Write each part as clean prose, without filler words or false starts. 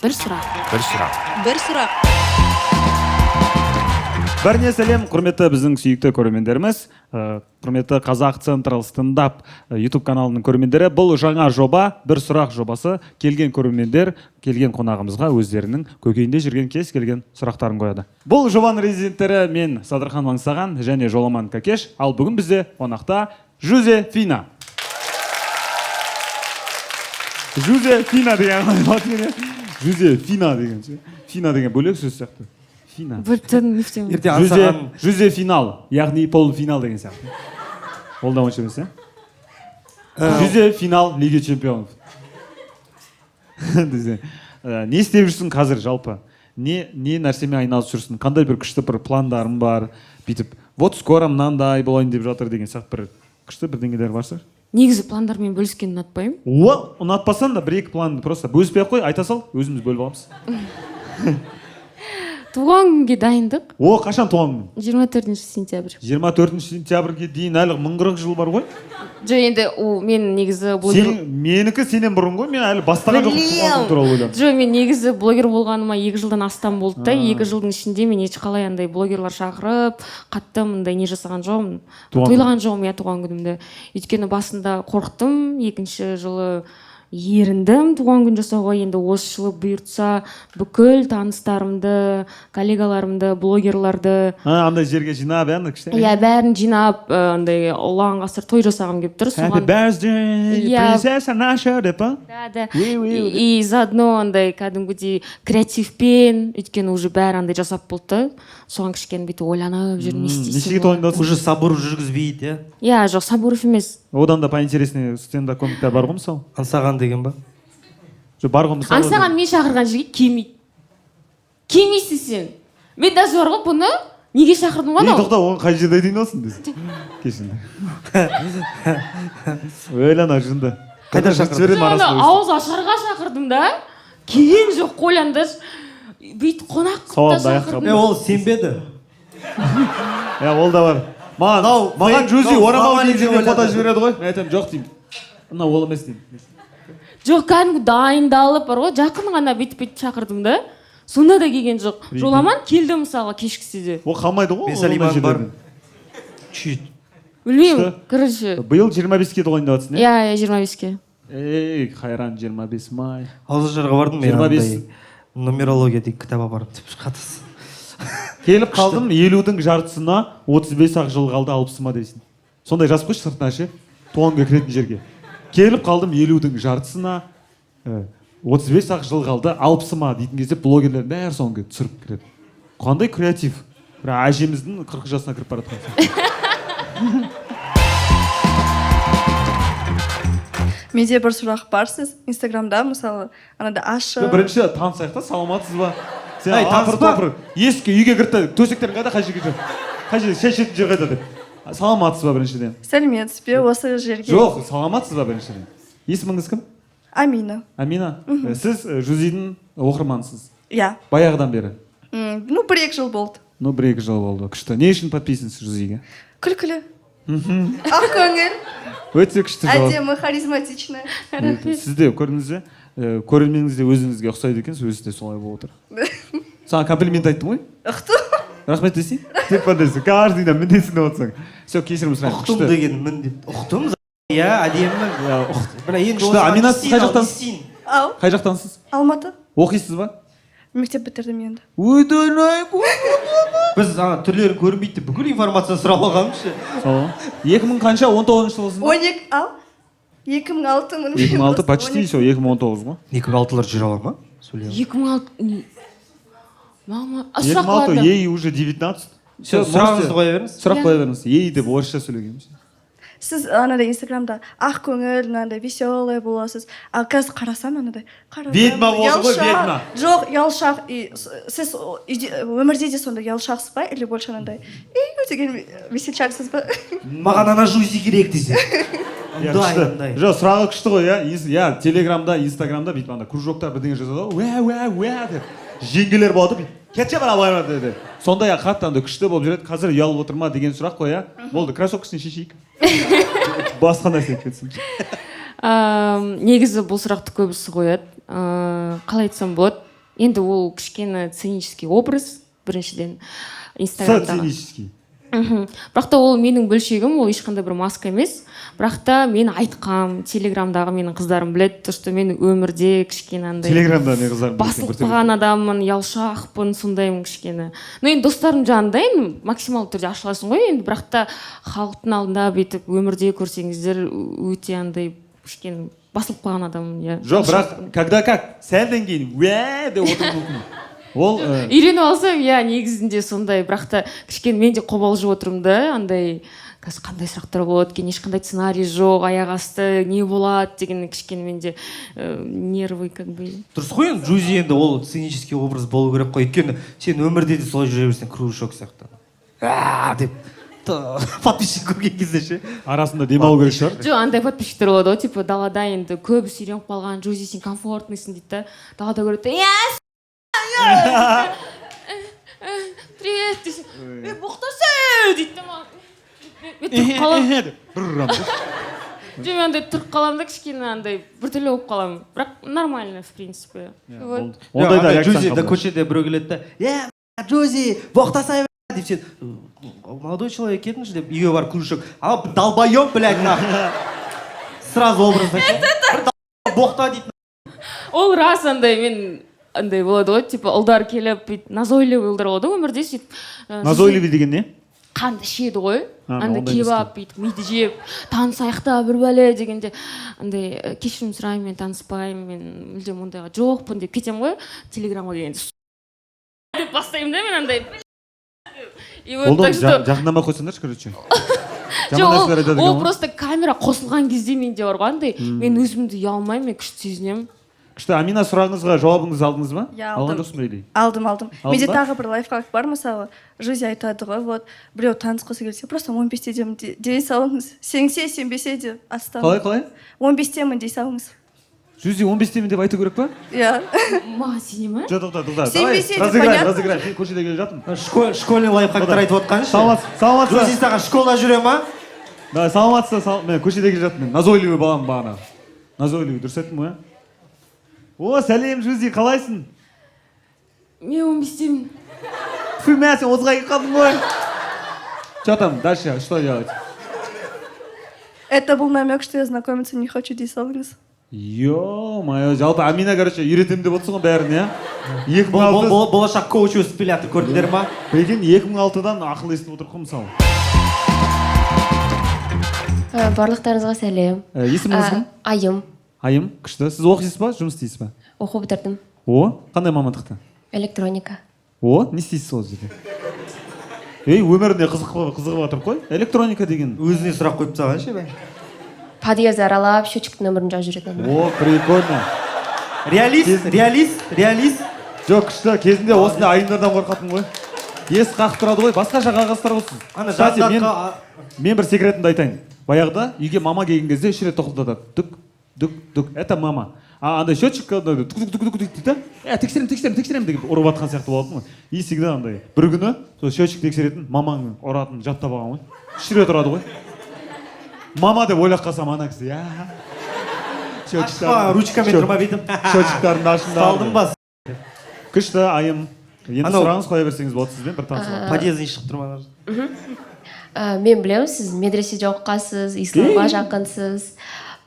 Бір сұрақ. Бір сұрақ. Бір сұрақ. Бәріне сәлем, құрметті біздің сүйікті көрермендеріміз, құрметті Қазақ Централ стендап YouTube каналының көрермендері. Бұл жаңа жоба, бір сұрақ жобасы. Келген көрермендер, келген қонағымызға өздерінің көкейінде жүрген кез келген сұрақтарын қояды. Бұл жобаның резиденттері мен Садырхан Маңсаған және Жоламан Кәкеш. Ал бүгін бізде қонақта Жузефина. Жузефина деген қалай? Жузефина деген. Фина деген бөлек сөз сияқты. Фина. Жүзе финал, яғни полуфинал деген сияқты. Ол да онша емес, ә? Жүзе финал Лига чемпионов. Не істеп жүрсің қазір жалпы? Не нәрсемен айналысып жүрсің? Қандай бір күшті бір пландарың бар? Бүйтіп, вот скоро мынандай болайын деп жатыр деген сияқты бір күшті бірдеңелер бар шығар? Негізі пландармен бөліскенді ұнатпаймын. О, ұнатпасаң да бір екі планды просто бөліспей ақ қой, айта сал, өзіміз бөліп аламыз. Туған күнге дайындық. О, қашан туған күн? 24 сентябрь. 24 сентябрьге дейін әлі 1040 жыл бар ғой. Жоқ, енді ол мен негізі блогер. Менікі сенен бұрын ғой, мен әлі бастаған жоқпын туған күн туралы ойланып. Жоқ, мен негізі блогер болғаныма 2 жылдан астам болды да. 2 жылдың ішінде мен ешқалай андай блогерлар шақырып, қатты мындай не жасаған жоқпын. Тойлаған жоқпын, иә, туған күнімді. Өйткені басында қорықтым, екінші жылы еріндім туған күн жасауға. Енді осы жылы бұйыртса бүкіл таныстарымды, коллегаларымды, блогерларды андай жерге жинап, андай кішкене. Иә, бәрін жинап, андай ұлан ғасыр той жасағым келіп тұр. Happy birthday, принцесса наша деп, а? Да, да. И заодно андай кәдімгідей креативпен, өйткені уже бәрі андай жасап болды да. Соған кішкене бүйтіп ойланып жүрмін, не істейсің. Нешеге тойыңдасың? Уже Сабуров жүргізбейді, иә? Иә, жоқ, Сабуров емес. Одан да поинтереснее стендап комиктер бар ғой мысалы? Аңсаған деген ба? Жоқ, бар ғой мысалы. Аңсаған мен шақырған жерге келмейді. Келмейсің сен. Мен даже бар ғой бұны неге шақырдым ғой анау? Тоқта, оны қай жерде айтайын болсын десін. Кешіріңдер. Ойлана жынды. Қайда шақырдың? Ауыз ашарға шақырдым да. Келген жоқ, ойланды. Бүйтіп қонақ қылып та шақырдым. Ол сенбеді. Иә, ол да бар. Маған Жузи орамал киіп жүрген фото жібереді ғой. Мен айтамын, жоқ деймін. Мына ол емес деймін. Жоқ, кәдімгі дайындалып бар ғой, жақын ғана бүйтіп-бүйтіп шақырдым да. Сонда да келген жоқ. Жоламан келді мысалға кешкісі де. Ол қалмайды ғой. Мен Салиман бар. Чуть. Білмеймін, короче. Биыл 25-ке толайын деп жатсың, иә? Иә, 25-ке. Ей, хайран, 25 май. Ауызашарға бардым, мен андай нумерология деген кітап апарып деп қатысы. Келіп қалдым, 50-дің жартысына 35 ақ жыл қалды, 60-ыма дейсің. Сондай жазып қойшы сыртына ше, туған күнге кіретін жерге. Келіп қалдым, 50-дің жартысына 35 ақ жыл қалды, 60-ыма дейтін кезде блогерлер бәрі соны түсіріп кіреді. Қандай креатив. Бір әжеміздің 40 жасына кіріп бара жатқан. Менде бір сұрақ бар, сіз Инстаграмда мысалы анада ашық. Бірінші танысайық та, саламатсыз ба? Сен апыр-топыр есікке үйге кірді, төсектерің қайда, қай жерге жүр? Қай жерге, шай ішетін жер қайда деп. Саламатсыз ба біріншіден? Сәлеметсіз бе, осы жерге. Жоқ, саламатсыз ба біріншіден? Есіміңіз кім? Амина. Амина. Сіз Жузидің оқырмансыз. Иә. Баяғыдан бері? Ну, 1-2 жыл болды. Ну, 1-2 жыл болды. Күшті. Не үшін подписансыз Жузиге? Күлкілі. Ақ көңіл. Өте күшті жауап. Әдемі, харизматичный. Сіз де көрдіңіз бе? Көрерменіңіз де өзіңізге ұқсайды екенсіз, өзі де солай болып отыр. Саған комплимент айттым ғой? Ұқтым. Рахмет десей? Деп қандайсың, каждый ден міндетсің деп отырсаң. Все, кешірім сұраймын. Ұқтым деген міндет. Ұқтым, иә, әдемі. Күшті. Амина, сіз қай жақтансыз? Ау. Қай жақтансыз? Алматы. Оқисыз ба? Мектеп бітірдім енді. Біз ана түрлері көрінбейді деп бүкіл информацияны сұрап алғанбыз ше. Сол. 2000 қанша? 19 жылғысың ба? 12, ал? 2006. 2006, почти все, 2019 ғой. 2006-лар жүре ала ма? 2006. Мама, сұрақ 2006, ей уже 19. Все, сұрағыңызды қоя беріңіз. Сұрақ қоя беріңіз. Ей деп орысша сөйлегенбіз. Сіз анадай Инстаграмда ақ көңіл, мынандай веселый боласыз. Ал қазір қарасам анадай. Ведьма болды ғой, ведьма. Жоқ, ұялшақ. Сіз өмірде де сондай ұялшақсыз ба? Или больше анандай деген весельчаксыз ба? Маған ана Жузи керек десе. Жоқ, сұрағы күшті ғой, иә. Иә, Телеграмда, Инстаграмда бүйтіп анда кружоктар бірдеңе жазады ғой. Уә, уә, уә деп. Жеңгелер болады бүйтіп. Кетші бара бара деп. Сондай қатты анда күшті болып жүреді. Қазір ұялып отыр ма деген сұрақ қой, иә. Болды, кроссовкасын шешейік. Басқа нәрсе кетсін. Негізі бұл сұрақты көбісі қояды. Қалай айтсам болады? Енді ол кішкене цинический образ, біріншіден, Инстаграмдағы. Цинический. Бірақ та ол менің бөлшегім, ол ешқандай бір маска емес. Бірақ та мен айтқам, Телеграмдағы менің қыздарым біледі, то что мен өмірде кішкене андай Телеграмда мен қыздарым басылып қалған адаммын, ұялшақпын, сондаймын кішкене. Но енді достарым жанында енді максималды түрде ашыласың ғой енді. Бірақ та халықтың алдында бүйтіп өмірде көрсеңіздер, өте андай кішкене басылып қалған адаммын, иә. Жоқ, бірақ когда как, сәлден кейін уә деп отыруы мүмкін ол. Үйреніп алсам, иә, негізінде сондай. Бірақ та кішкене мен де қобалжып отырмын да, андай қазір қандай сұрақтар болады екен, ешқандай сценарий жоқ, аяқ асты не болады деген, кішкене менде нервы как бы. Дұрыс қой енді, Джузи, енді ол цинический образ болу керек қой, өйткені сен өмірде де солай жүре берсең, кружок сияқты «А» деп подписчик көрген кезде ше. Арасында демалу керек шығар. Жоқ, андай подписчиктер болады ғой, типа далада енді көбісі үйреніп қалған: «Джузи, сен комфортныйсың», — дейді да. Далада көреді да: «Иә, привет», — десең, «Е, боқтаса», — дейді да маған. Мен тұрып қаламын. Деп бір ұрамын да. Жоқ, мен андай тұрып қаламын да, кішкене андай біртүрлі болып қаламын, бірақ нормально, в принципе, вот. Ондай да Андай реакцияны Джузи да қабылдаймын. Көшеде біреу келеді да: «Е, Джузи, боқтасай», — деп, сен: «Молодой человек, кетіңізші», — деп, үйге барып кружок: «А, долбоеб, блядь, нахуй». Сразу образ бір боқта дейді. Ол рас, андай мен андай болады ғой, типа ұлдар келіп бүйтіп, назойливый ұлдар болады ғой өмірде сөйтіп. Назойливый деген не? Қанды ішеді ғой. А, андай ондай келіп емес. Алып бүйтіп миды жеп, танысайық та, бір бәле дегенде, андай «Кешірім сұраймын, мен таныспаймын, мен мүлдем ондайға жоқпын», — деп кетемін ғой. Телеграмға келгенде деп бастаймын да мен андай, и вот Болды. Так что Жақындамай қойсаңдаршы, короче. Жоқ, Жаман нәрселер айтады ол екен ғой. Просто камера қосылған кезде менде бар ғой андай, мен өзімді ұялмаймын, мен күшті сезінемін. Күшті. Амина, сұрағыңызға жауабыңызды алдыңыз ба? Иә, Алған алдым. жоқсың ба или? Алдым, алдым. Алдың Менде ба? тағы бір лайфхак бар. Мысалы, Жизи айтады ғой, вот біреу танысқысы келсе, просто 15-тедемін дей салыңыз, сенсе, сенбесе де астан. Қалай, қалай? 15-темін дей салыңыз. Жүзде 15-темін деп айту керек па? Иә. Маған сене ма? Жоқ, тоқта, тоқта, давай. Сенбесе де Разыграем. Понятно. Разыграем. Мен көшеде келе жатырмын. Школьный лайфхактар айтып отқан ше. Саламатсыз, саламатсыз. Джузи саған школа жүре ма? Да, саламатсыз. Мен көшеде келе жатырмын, мен назойливый баламын бағана, назойливый, дұрыс айттым ғой, иә? О, сәлем, Жузи, қалайсың? Мен 15-темін. Фу, мә, сен 30-ға келіп қалдың ғой. Че там дальше, что делать? Это был намек, что я знакомиться не хочу, дей салыңыз. Ё-моё, жалпы, Амина, короче, үйретемін деп отырсың ғой бәрін, иә? Екі мың алты. Болашақ коуч өсіп келе жатыр, көрдіңдер ма? Прикинь, 2006-дан ақыл естіп отырмық қой, мысалы. Барлықтарыңызға сәлем. Есіміңіз кім? Айым. Айым, күшті. Сіз оқисыз ба, жұмыс істейсіз ба? Оқу бітірдім. О, қандай мамандықта? Электроника. О, не істейсіз ол жерде? Ей, өміріне қызығып қызығып жатыр қой, электроника деген. Өзіне сұрақ қойып тастаған ше бәрі. Подъезд аралап, счетчиктің нөмірін жазып жүретін. О, прикольно. Реалист, реалист, реалист. Жоқ, күшті. Кезінде осындай айымдардан қорқатын ғой, есік қағып тұрады ғой, басқаша қағаздар ғой сіз. Ана Кстати, мен, жандаққа мен бір секретімді айтайын. Баяғыда үйге мама келген кезде үш рет тоқылдатады: дүк, дүк, дүк, это мама. А андай счетчик андай тук тук тук тук дейді да, е, тексеремін, тексеремін, тексеремін деп ұрып жатқан сияқты болатын ғой. И всегда андай бір күні сол счетчик тексеретін мамаң ұратынын жаттап алған ғой, үш рет ұрады ғой. Мама деп ойлап қалсам, ана кісі, иә. Ашпа, ручкамен тұрма бүйтіп. Счетчиктарын ашыңдар. Салдың ба? Күшті, Айым. Енді сұрағыңыз қоя берсеңіз болады, сізбен бір танысып. Подъезден шығып тұрма. Мен білемін, сіз медреседе оқығансыз, исламға жақынсыз,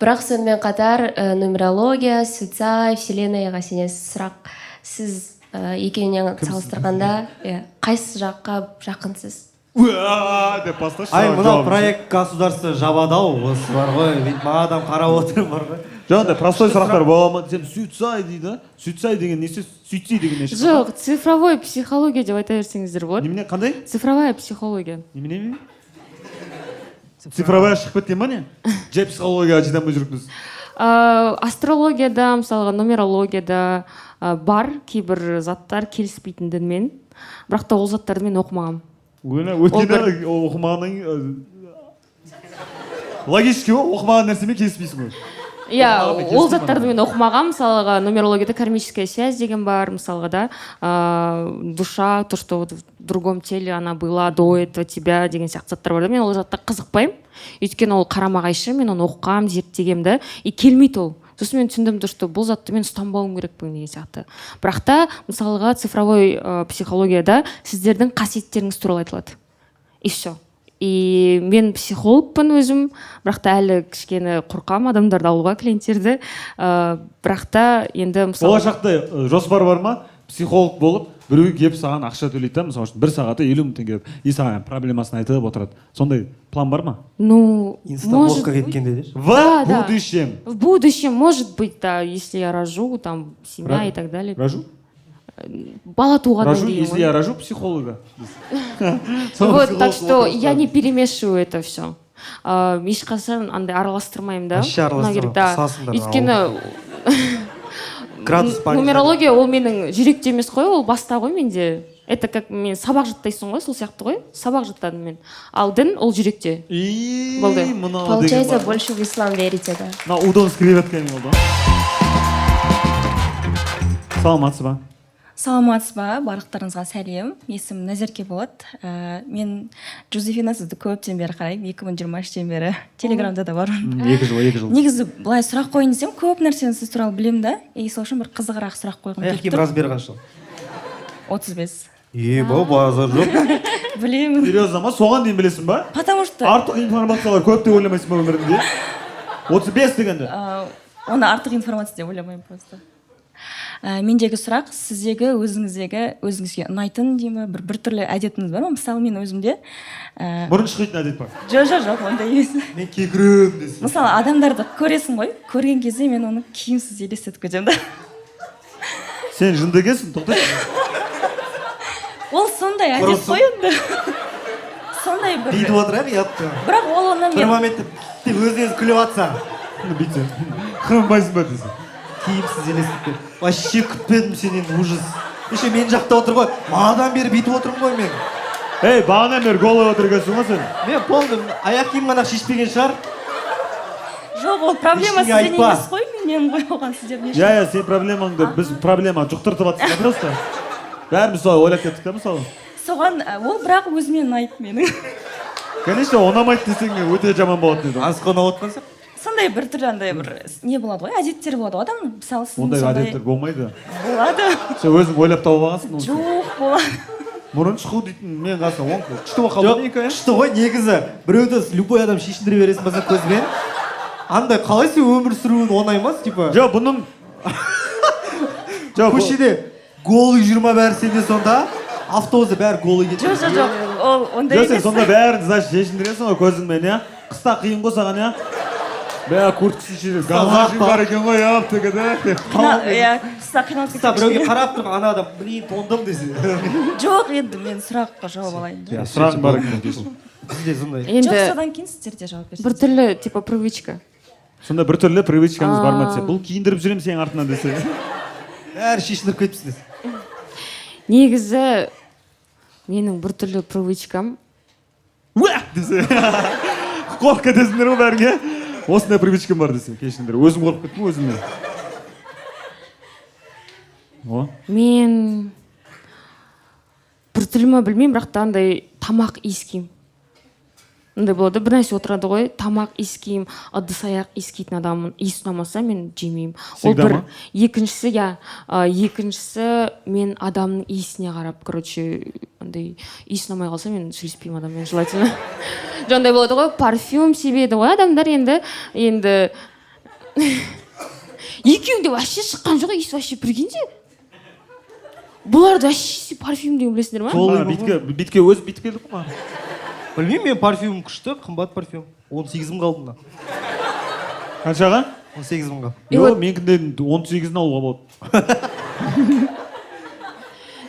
бірақ сонымен қатар нумерология, суицид, вселеннаяға сенесіз. Сұрақ: сіз екеуінен салыстырғанда, иә, қайсы жаққа жақынсыз? Уа деп басташы. Ай, мынау Жауабын. Проект государство жабады ау осы бар ғой, бүйтіп адам қарап отыр бар ғой. Жоқ, андай простой сұрақтар бола ма десем, суицид дейді. Суицид деген несі? Суицид деген не? Жоқ, цифровой психология деп айта берсеңіздер болады. Немене, қандай? Цифровая психология. Немене, немене? Цифровая шығып кеткен ба, не? Жай психологияға жете алмай жүрміз. Астрологияда, мысалға, нумерологияда бар кейбір заттар келіспейтін дінмен, бірақ та ол заттарды мен оқымағанмын. Өйткені ол оқымағаннан кейін, логически ғой, оқымаған нәрсемен келіспейсің ғой. Иә. Оқымағанмен Ол келіспеймін. заттарды мен оқымағанмын. Мысалға, нумерологияда кармическая связь деген бар, мысалға да, душа, то, что вот в другом теле она была до этого тебя деген сияқты заттар бар да. Мен ол затқа қызықпаймын, өйткені ол қарама қайшы, мен оны оқығанмын, зерттегенмін да, и келмейді ол. Сосын мен түсіндім то, что бұл затты мен ұстанбауым керекпін деген сияқты. Бірақ та, мысалға, цифровой психологияда сіздердің қасиеттеріңіз туралы айтылады, и все. И мен психологпын өзім, бірақ та әлі кішкене қорқамын адамдарды алуға, клиенттерді. Бірақ та енді, мысалы, Болашақта жоспар бар ма, психолог болып, біреу келіп саған ақша төлейді да, мысалы үшін, бір сағаты 50 000 теңге деп, и саған проблемасын айтып отырады, сондай план бар ма? Ну, может Инстаблогқа быть. кеткенде деші. В Да. будущем. В будущем, может быть, да, если я рожу, там, семья и так далее. Рожу. Бала туғаннан Рожу, кейін если ғой. я рожу психолога. Вот, так что я не перемешиваю это все. Ешқашан андай араластырмаймын да. Вообще Мына керек, араластырма, да. қысасыңдар. Өйткені Градус понижать. нумерология ол менің жүректе емес қой, ол баста ғой менде. Это как мен сабақ жаттайсың ғой, сол сияқты ғой, сабақ жаттадым мен. Ал дін ол жүректе. И Болды. мынау Получается, деген бар. больше в ислам верите, да? Мынау удон с креветками болды. Саламатсыз ба? Саламатсыз ба, барлықтарыңызға сәлем! Есімім Назерке болады. Мен, Жозефина, сізді көптен бері қараймын, 2023-тен бері Телеграмда да бармын. 2 жыл, 2 жыл. Негізі былай сұрақ қояйын десем, көп нәрсені сіз туралы білемін да, и сол үшін бір қызығырақ сұрақ қойғым Аяқ келіп киім тұр. Размері қанша? 35. Е, базар жоқ. Білемін. Серьезно ма? Соған дейін білесің ба? Потому что Артық информациялар көп деп ойламайсың ба өміріңде, 35 дегенде? Оны артық информация деп ойламаймын просто. Мендегі сұрақ: сіздегі, өзіңіздегі, өзіңізге ұнайтын дей ма, бір біртүрлі әдетіңіз бар ма? Мысалы, мен өзімде Мұрын шұқитын әдет бар. Жоқ, ондай емес. Мен кекіремін десең. Мысалы, адамдарды көресің ғой, көрген кезде мен оны киімсіз елестетіп кетемін да. Сен жынды екенсің, тоқташы. Ол сондай әдет Құрысын. қой енді, сондай бір. Бүйтіп отыр, иә, ұятты. Бірақ ол оны Бір мен моментте деп өзін өзі күліп жатса. Бүйтсең, қырынбайсың ба десең. Киімсіз елестетіп кет. Вообще күтпедім сенен, ужас. Еще мен жақта отыр ғой, манадан бері бүйтіп отырмын ғой мен. Ей, бағанадан бері голый отыр екенсің ғой сен. Мен полный аяқ киім ғана шешпеген шығар. Жоқ, ол проблема Ештеңе сізден айтпа. емес қой, менен ғой оған, сіздер не Иә, сен проблемаңды, біз проблема жұқтыртып жатсың да, просто бәріміз солай ойлап кеттік та, мысалы. Соған ол бірақ өзіме ұнайды менің. Конечно, ұнамайды десең, өте жаман болатын еді. Аз қонып отқан сияқты. Сондай біртүрлі андай бір не болады ғой, әдеттер болады ғой адамның. Мысалы, сіздің Ондай сондай әдеттер болмайды. Болады. Сен өзің ойлап тауып алғансың оны. Жоқ, болады. Мұрын шұқу дейтін мен қасында он күшті болып қалды Жоқ, ғой екі, иә? күшті ғой негізі. Біреуді любой адам шешіндіре бересің ба сен көзбен? Андай қалай сен өмір сүруің оңай ма, типа? Жоқ, бұның, жоқ, Көшеде голый жүр ма бәрі сенде сонда? Автобуста бәрі голый кетеді. Жоқ, ол ондай Жоқ, сен емес. сонда бәрін, значит, шешіндіресің ғой көзіңмен, иә? Қыста қиын ғой саған, иә? Бә, курткасын шешіп, гамашың бар екен ғой, иә? Иә, қыста қиналып Қыста кетемін біреуге кішкене. қарап тұрған ана адам, блин, тондым десе. Жоқ, енді мен сұраққа жауап алайын. Иә, сұрағың бар екен. Бізде сондай. Жоқ, Енді содан кейін сіздер де жауап берсеңіз. біртүрлі типа привычка. Сонда біртүрлі привычкаңыз бар ма десе, бұл киіндіріп жүремін сенің артынан десе. Бәрі шешіндіріп кетіпсің десе. Негізі менің біртүрлі привычкам Уә десе, қорқып кетесіңдер ғой бәріңе. Осындай привычкам бар десе, кешіріңдер, өзім қорқып кеттім өзімнен. О. Мен біртүрлі ма, білмеймін, бірақ та андай тамақ иіскеймін. Мындай болады, бір нәрсе отырады ғой, тамақ иіскеймін, ыдыс аяқ иіскейтін адаммын. Иіс ұнамаса, мен жемеймін. Ол Всегда бір ма? Екіншісі, иә, екіншісі, мен адамның иісіне қарап, короче, андай иіс ұнамай қалса, мен сөйлеспеймін адаммен желательно. Жаңағыдай болады ғой, парфюм себеді ғой адамдар. Енді екеуінде вообще шыққан жоқ иіс, вообще, прикиньте. Бұларды вообще парфюм деген білесіңдер ма? Мына битке өзі бүйтіп келдік қой маған. Білмеймін, мен парфюм күшті, қымбат парфюм. 18 мыңға алдым мына. Қаншаға? 18 мыңға. И Жоқ, вот- менікінден 18-ін алуға болады.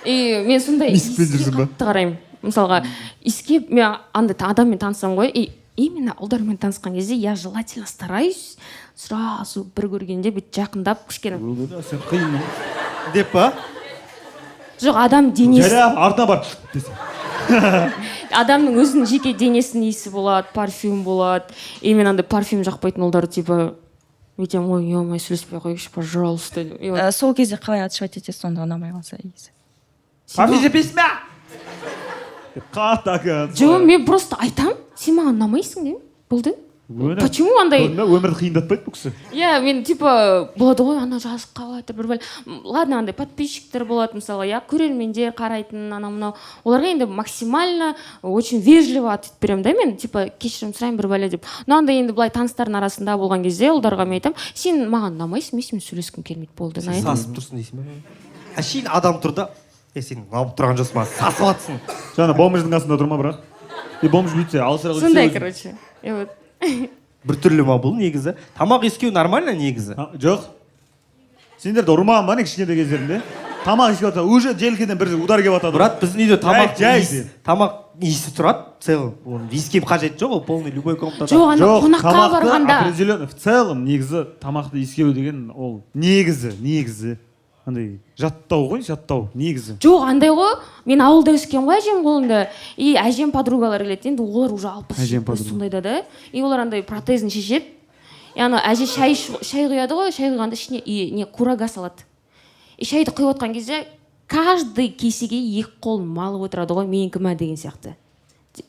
И мен сондай Иіспен иіске жүрсің ба? қатты қараймын. Мысалға, иіске мен андай адаммен танысамын ғой, и именно ұлдармен танысқан кезде я желательно стараюсь сразу бір көргенде бүйтіп жақындап кішкене. Сен қиын. Деп па? Жоқ, адам денесі. Жайлап артына бар десе. Адамның өзінің жеке денесінің иісі болады, парфюм болады. И мен андай парфюм жақпайтын ұлдар типа бүйтемін ғой: «Е мое, сөйлеспей ақ қояйықшы, пожалуйста». И вот. Сол кезде қалай отшивать етесіз сонда, ұнамай қалса иісі? Парфюм жепейсің бе деп қатты. Жоқ, мен просто айтамын: «Сен маған ұнамайсың», — деймін, болды. Почему андай? Көрдің бе, өмірді қиындатпайды бұл кісі. Иә, мен типа болады ғой, ана жазып қалып жатыр бір бәле. Ладно, андай подписчиктер болады, мысалы, иә, көрермендер қарайтын, анау мынау оларға енді максимально очень вежливо ответ беремін да мен, типа кешірім сұраймын, бір бәле деп. Но андай енді былай таныстардың арасында болған кезде ұлдарға мен айтамын: «Сен маған ұнамайсың, мен сенімен сөйлескім келмейді, болды». Сен На этом. сасып тұрсың дейсің ба? Әшейін адам тұр да, е, сен ұнап тұрған жоқсың маған, сасып жатсың. Жаңа бомждың қасында тұр ма бірақ? И бомж бүйтсе, алысырақ өтсе Сондай, короче, и вот. Біртүрлі ма бұл негізі? Тамақ иіскеу нормально негізі. А, жоқ, сендерді ұрмаған ба не кішкентай кездерінде? Тамақ иіскеп жатса, уже желкеден бір удар келіп жатады. Брат, біздің үйде тамақ Жай, жай иіс, тамақ иісі тұрады в целом, оны иіскеп қажеті жоқ, ол полный любой комнатада. Жоқ, ана Жоқ, қонаққа тамақты барғанда. Определенно, в целом негізі тамақты иіскеу деген ол негізі андай жаттау ғой, жаттау негізі. Жоқ, андай ғой, мен ауылда өскенмін ғой, әжем қолында, и әжем подругалар келеді, енді олар уже 60, Әжем 70, подруга. сондайда да, и олар андай протезін шешеді, и ана әже шай құяды ғой, шай құйғанда ішіне и не, курага салады, и шайды құйып отқан кезде каждый кесеге екі қолын малып отырады ғой, менікі ма деген сияқты.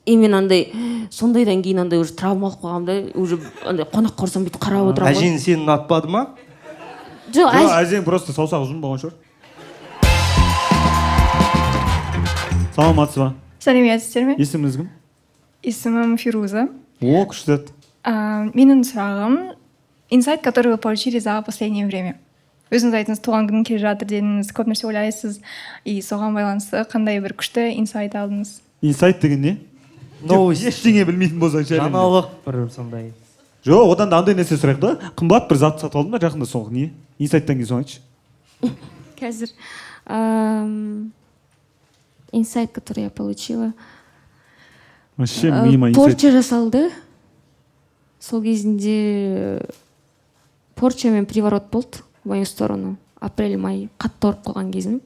И мен андай сондайдан кейін андай уже травма алып қалғанмын да, уже андай қонаққа барсам, бүйтіп қарап отырамын ғой. Әжең сені ұнатпады ма? Жоқ. Жоқ, әжең просто саусағы ұзын болған шығар. Саламатсыз ба? Сәлеметсіздер ме? Есіміңіз кім? Есімім Фируза. О, күшті. Менің сұрағым: инсайт, который вы получили за последнее время. Өзіңіз айттыңыз, туған күн келе жатыр дедіңіз, көп нәрсе ойлайсыз, и соған байланысты қандай бір күшті инсайт алдыңыз? Инсайт деген не? Новость. Ештеңе білмейтін болсаң ше әлемде. Жаңалық бір сондай. Жоқ, одан да андай нәрсе сұрайық та: қымбат бір зат сатып алдым да жақында, сол не, инсайттан кейін соны айтшы. Қазір инсайт, который я получила. Вообще мимо инсайт. Порча жасалды сол кезінде, порча мен приворот болды в мою сторону. Апрель, май, қатты ауырып қалған кезім.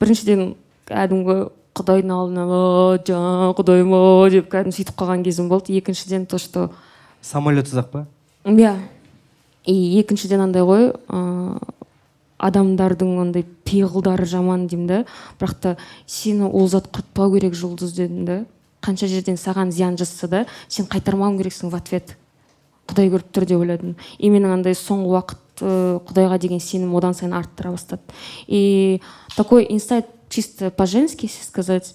Біріншіден, кәдімгі құдайдың алдына: «О, жан құдайым ау», – деп кәдімгі сөйтіп қалған кезім болды. Екіншіден, то что Самолетсыз ақ па? Иә, и екіншіден, андай ғой, адамдардың андай пиғылдары жаман деймін да, бірақ та сені ол зат құртпау керек, Жұлдыз, дедім да. Қанша жерден саған зиян жасаса да, сен қайтармауың керексің в ответ, құдай көріп тұр деп ойладым. И менің андай соңғы уақыт құдайға деген сенім одан сайын арттыра бастады. И такой инсайт, чисто по-женски если сказать,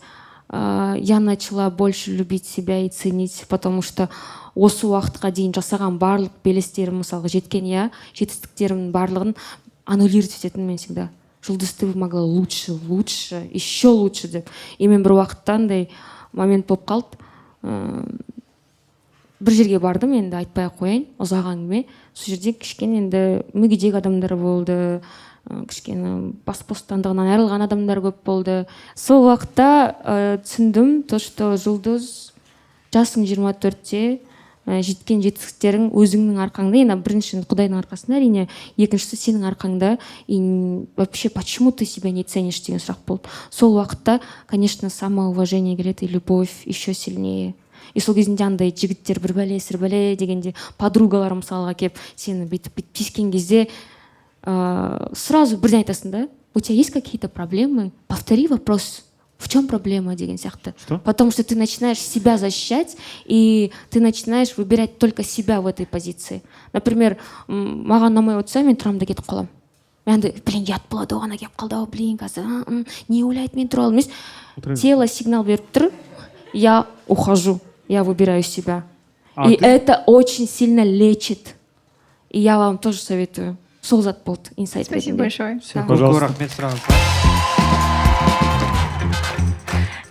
я начала больше любить себя и ценить, потому что осы уақытқа дейін жасаған барлық белестерім, мысалға, жеткен, иә, жетістіктерімнің барлығын аннулировать ететінмін мен всегда: «Жұлдыз, ты бы могла лучше, лучше, еще лучше», – деп. И мен бір уақытта андай момент болып қалды, бір жерге бардым, енді айтпай ақ қояйын, ұзақ әңгіме. Сол жерде кішкене енді мүгедек адамдар болды, кішкене бас бостандығынан айырылған адамдар көп болды. Сол уақытта түсіндім то, что, Жұлдыз, жасың 24-те, жеткен жетістіктерің өзіңнің арқаңда, енді бірінші құдайдың арқасында, әрине, екіншісі сенің арқаңда, и вообще почему ты себя не ценишь деген сұрақ болды. Сол уақытта, конечно, самоуважение келеді и любовь еще сильнее. И сол кезінде андай жігіттер бір бәле сір бәле дегенде, подругалар мысалға келіп сені бүйтіп бүйтіп тиіскен кезде, сразу бірден айтасың да: «У тебя есть какие-то проблемы? Повтори вопрос, в чем проблема?» – деген сияқты. Что? Потому что ты начинаешь себя защищать, и ты начинаешь выбирать только себя в этой позиции. Например, маған ұнамай отырса, мен тұрамын да кетіп қаламын. Мен андай: «Блин, ұят болады ау, ана келіп қалды ау, блин, қазір не ойлайды мен туралы?» Емес, тело сигнал беріп тұр, я ухожу, я выбираю себя. А И ты- это очень сильно лечит, и я вам тоже советую. Сол зат болды инсайт Спасибо ретінде. большое. Все, Да. көп Пожалуйста. рахмет сұрағыңызға.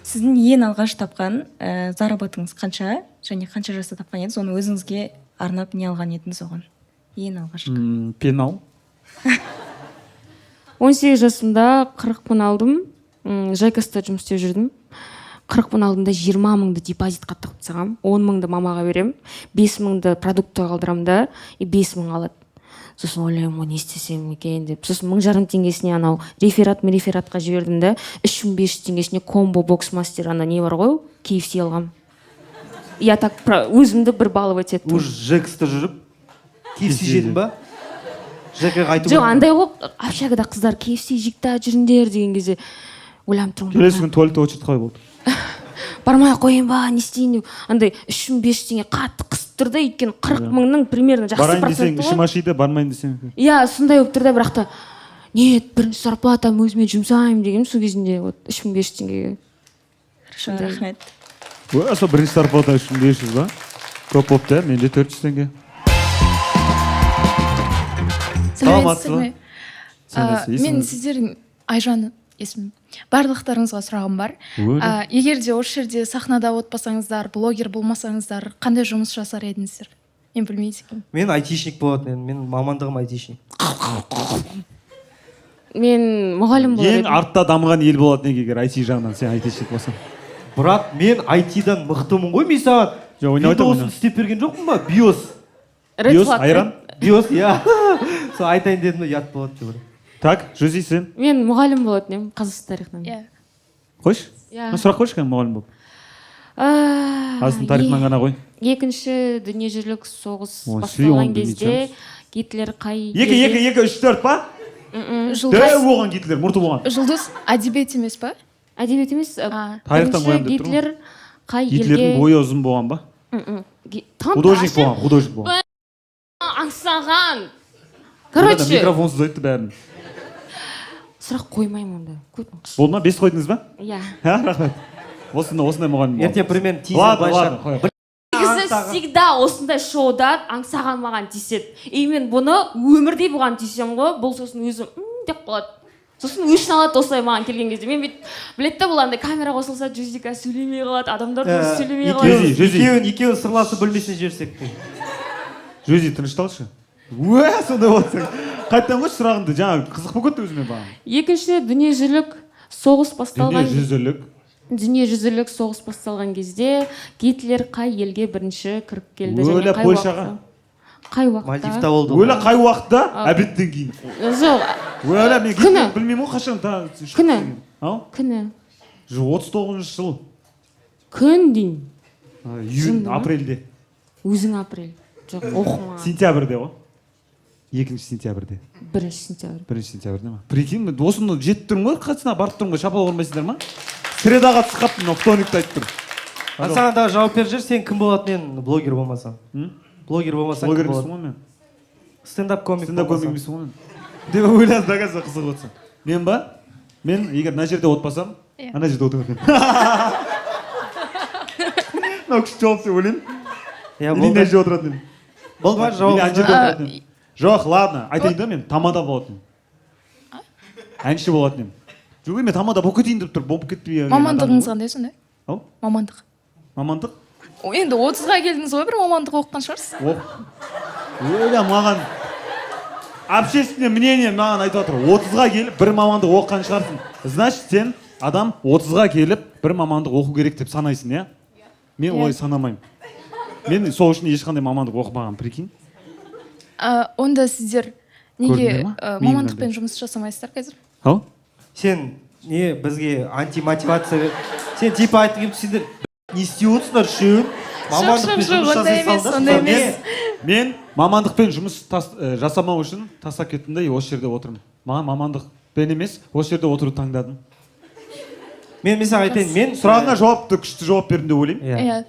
Сіздің ең алғаш тапқан заработыңыз қанша және қанша жаста тапқан едіңіз? Оны өзіңізге арнап не алған едіңіз оған, ең алғашқы? Пенал. 18 жасымда 40 мың алдым. Жайкаста жұмыс істеп жүрдім. 40 мың алдым да, 20 мыңды депозитқа тығып тастағанмын, 10 мыңды мамаға беремін, 5 мыңды продуктыға қалдырамын да, и 5 мың алады. Сосын ойлаймын ғой, не істесем екен деп. Сосын 1500 теңгесіне анау реферат рефератқа жібердім да, 3500 теңгесіне комбо бокс мастер, ана не бар ғой, KFC алғанмын. Я так өзімді бір баловать еттім. Уже ЖЭКста жүріп KFC жедің ба? ЖЭК айту. Жоқ, андай ғой, общагада қыздар KFC жейік та жүріңдер деген кезде ойланып тұрмын. Келесі күні туалетте очередь қалай болды? Бармай ақ қояйын ба, не істейін деп, андай 3500 теңге қатты қысып. түсіп тұр да, өйткені 40 мыңның примерно жақсы Барайын десең, проценті ішім ғой. ашиды, бармайын десең. Иә, сондай болып тұр да. Бірақ та нет, бірінші зарплатам өзіме жұмсаймын дегенмін сол кезінде, вот 3500 теңгеге. Хорошо, рахмет. Ө, сол бірінші зарплата 3500 ба? Көп болыпты, иә. Менде 400 теңге. Саламатсыз ба? Сәлеметсіздер ме? Сәлеметсіз. Мен Есіміңіз? сіздердің, Айжан есімім, барлықтарыңызға сұрағым бар. Өлі. Егер де осы жерде сахнада отпасаңыздар, блогер болмасаңыздар, қандай жұмыс жасар едіңіздер? Мен білмейді екенмін. Мен айтишник болатын едім, менің мамандығым айтишник. Мен мұғалім болар Ең едім. артта дамыған ел болатын еді, егер IT жағынан сен айтишник болсаң. Брат, мен айтидан мықтымын ғой, мен саған Жоқ, ойнап айтамын, Windows ойнап. істеп берген жоқпын ба, биос? Red Биос, flag. Айран. Биос, иә, сол айтайын дедім да, ұят болады деп. Так, Жүзи, сен? Мен мұғалім болатын едім қазақстан тарихынан. Иә. Қойшы. Иә. Сұрақ қойшы кәдімгі мұғалім болып. Қазақстан тарихынан ғана ғой. Екінші дүниежүзілік соғыс Ой, басталған оны білмейтін кезде шығармыз. Гитлер қай Екі, елде- екі, екі, үш, төрт па? Жұлдыз. Дәу болған Гитлер, мұрты болған. Жұлдыз, әдебиет емес па? Әдебиет емес. А. Тарихтан Бірінші қоямын деп тұрмын. Гитлер қай Гитлердің елге бойы ұзын болған ба? Мм. Художник Таңдашы. болған, художник болған. Аңсаған. Короче, Короче, микрофонсыз айтты бәрін. Сұрақ қоймаймын онда. Көп. Болды ма? Бес қойдыңыз ба? Иә. Ха, рахмет. Осындай мұғалім болған. Ертең примерно тизер Ладно, былай ладно, шығады. қоя. Негізі всегда осындай шоуда Аңсаған маған тиіседі. И мен бұны өмірде бұған тиісемін ғой, бұл сосын өзі деп қалады. Сосын өшін алады осылай маған келген кезде. Мен бүйтіп біледі да, бұл андай камера қосылса, Жүзика сөйлемей қалады, адамдар тоже сөйлемей қалады. Жүзи, Жүзи. Екеуін сырласып бөлмесіне жіберсек. Жүзи, тынышталшы. Уә, сондай болсаң. Қайтадан қойшы сұрағыңды. Жаңа қызық болып кетті өзіме бағана. Екінші дүниежүзілік соғыс басталған Дүниежүзілік. Дүниежүзілік соғыс басталған кезде Гитлер қай елге бірінші кіріп келді және Өлі, қай Польшаға. уақытта? Қай уақытта? Мальдивта болды. Өлі, қай уақытта? Обедтен кейін. Жоқ. Өлі, мен Күні. Гитлер білмеймін ғой қашан та. Күні. Ау? Күні. Жоқ, 39-шы жыл. Күн деймін. А, июнь, Шынында ма? апрельде. Өзің апрель. Жоқ, оқыма. Сентябрьде ғой. 2 сентябрьде. 1 сентябрь. 1 сентябрьде ма? Прикинь, мен осыны жетіп тұрмын ғой, қасына барып тұрмын ғой, шапалақ ұрмайсыңдар ма? Средаға түсіп қалыппын, мынау вторникті айтып тұр. А саған да жауап беріп жібер, сен кім болатын едің блогер болмасаң? М? Блогер болмасаң, Блогер кім емеспін болатын? ғой мен. Стендап комик. Стендап комик болмасаң. емеспін ғой мен. Деп ойлады да, қазір қызығып отырсың. Мен ба? Мен егер мына жерде отпасам, Иә. ана жерде отыратын едім. Мынау күшті жауап деп ойлаймын. Иә, Или мына болды. жерде отыратын едім. Болды ма Или ана жауабыңыз? жерде отыратын едім. Жоқ, ладно, айтайын да, мен тамада болатын. Әнші болатын едім. Жоқ, мен тамада болып кетейін деп тұр, болып кетпей. Мамандығыңыз қандай сонда? Ау? Мамандық. Мамандық? О, енді 30-ға келдіңіз ғой, бір мамандық оқыған шығарсыз. Оқ. Өлі, маған общественное мнение маған айтып жатыр. 30-ға келіп бір мамандық оқыған шығарсың. Значит, сен адам 30-ға келіп бір мамандық оқу керек деп санайсың, иә? Мен Иә. олай санамаймын. Мен сол үшін ешқандай мамандық оқымағанмын, прикинь. Онда сіздер неге Көрдіңдер ма? Миым мамандықпен жұмыс жасамайсыздар қазір? Ау? Сен не бізге антимотивация бер. Сен типа айтқың келіп, сендер не істеп отырсыңдар үшеуің? Мамандықпен Жоқ, жоқ, жұмыс ондай жасай емес, салыңдаршы. ондай емес. Мен мамандықпен жұмыс жасамау үшін тастап кеттім да, и осы жерде отырмын. Маған мамандықпен емес, осы жерде отыруды таңдадым. Мен саған айтайын, мен Сұрағыңа жауапты, күшті жауап бердім деп ойлаймын. Иә. Иә.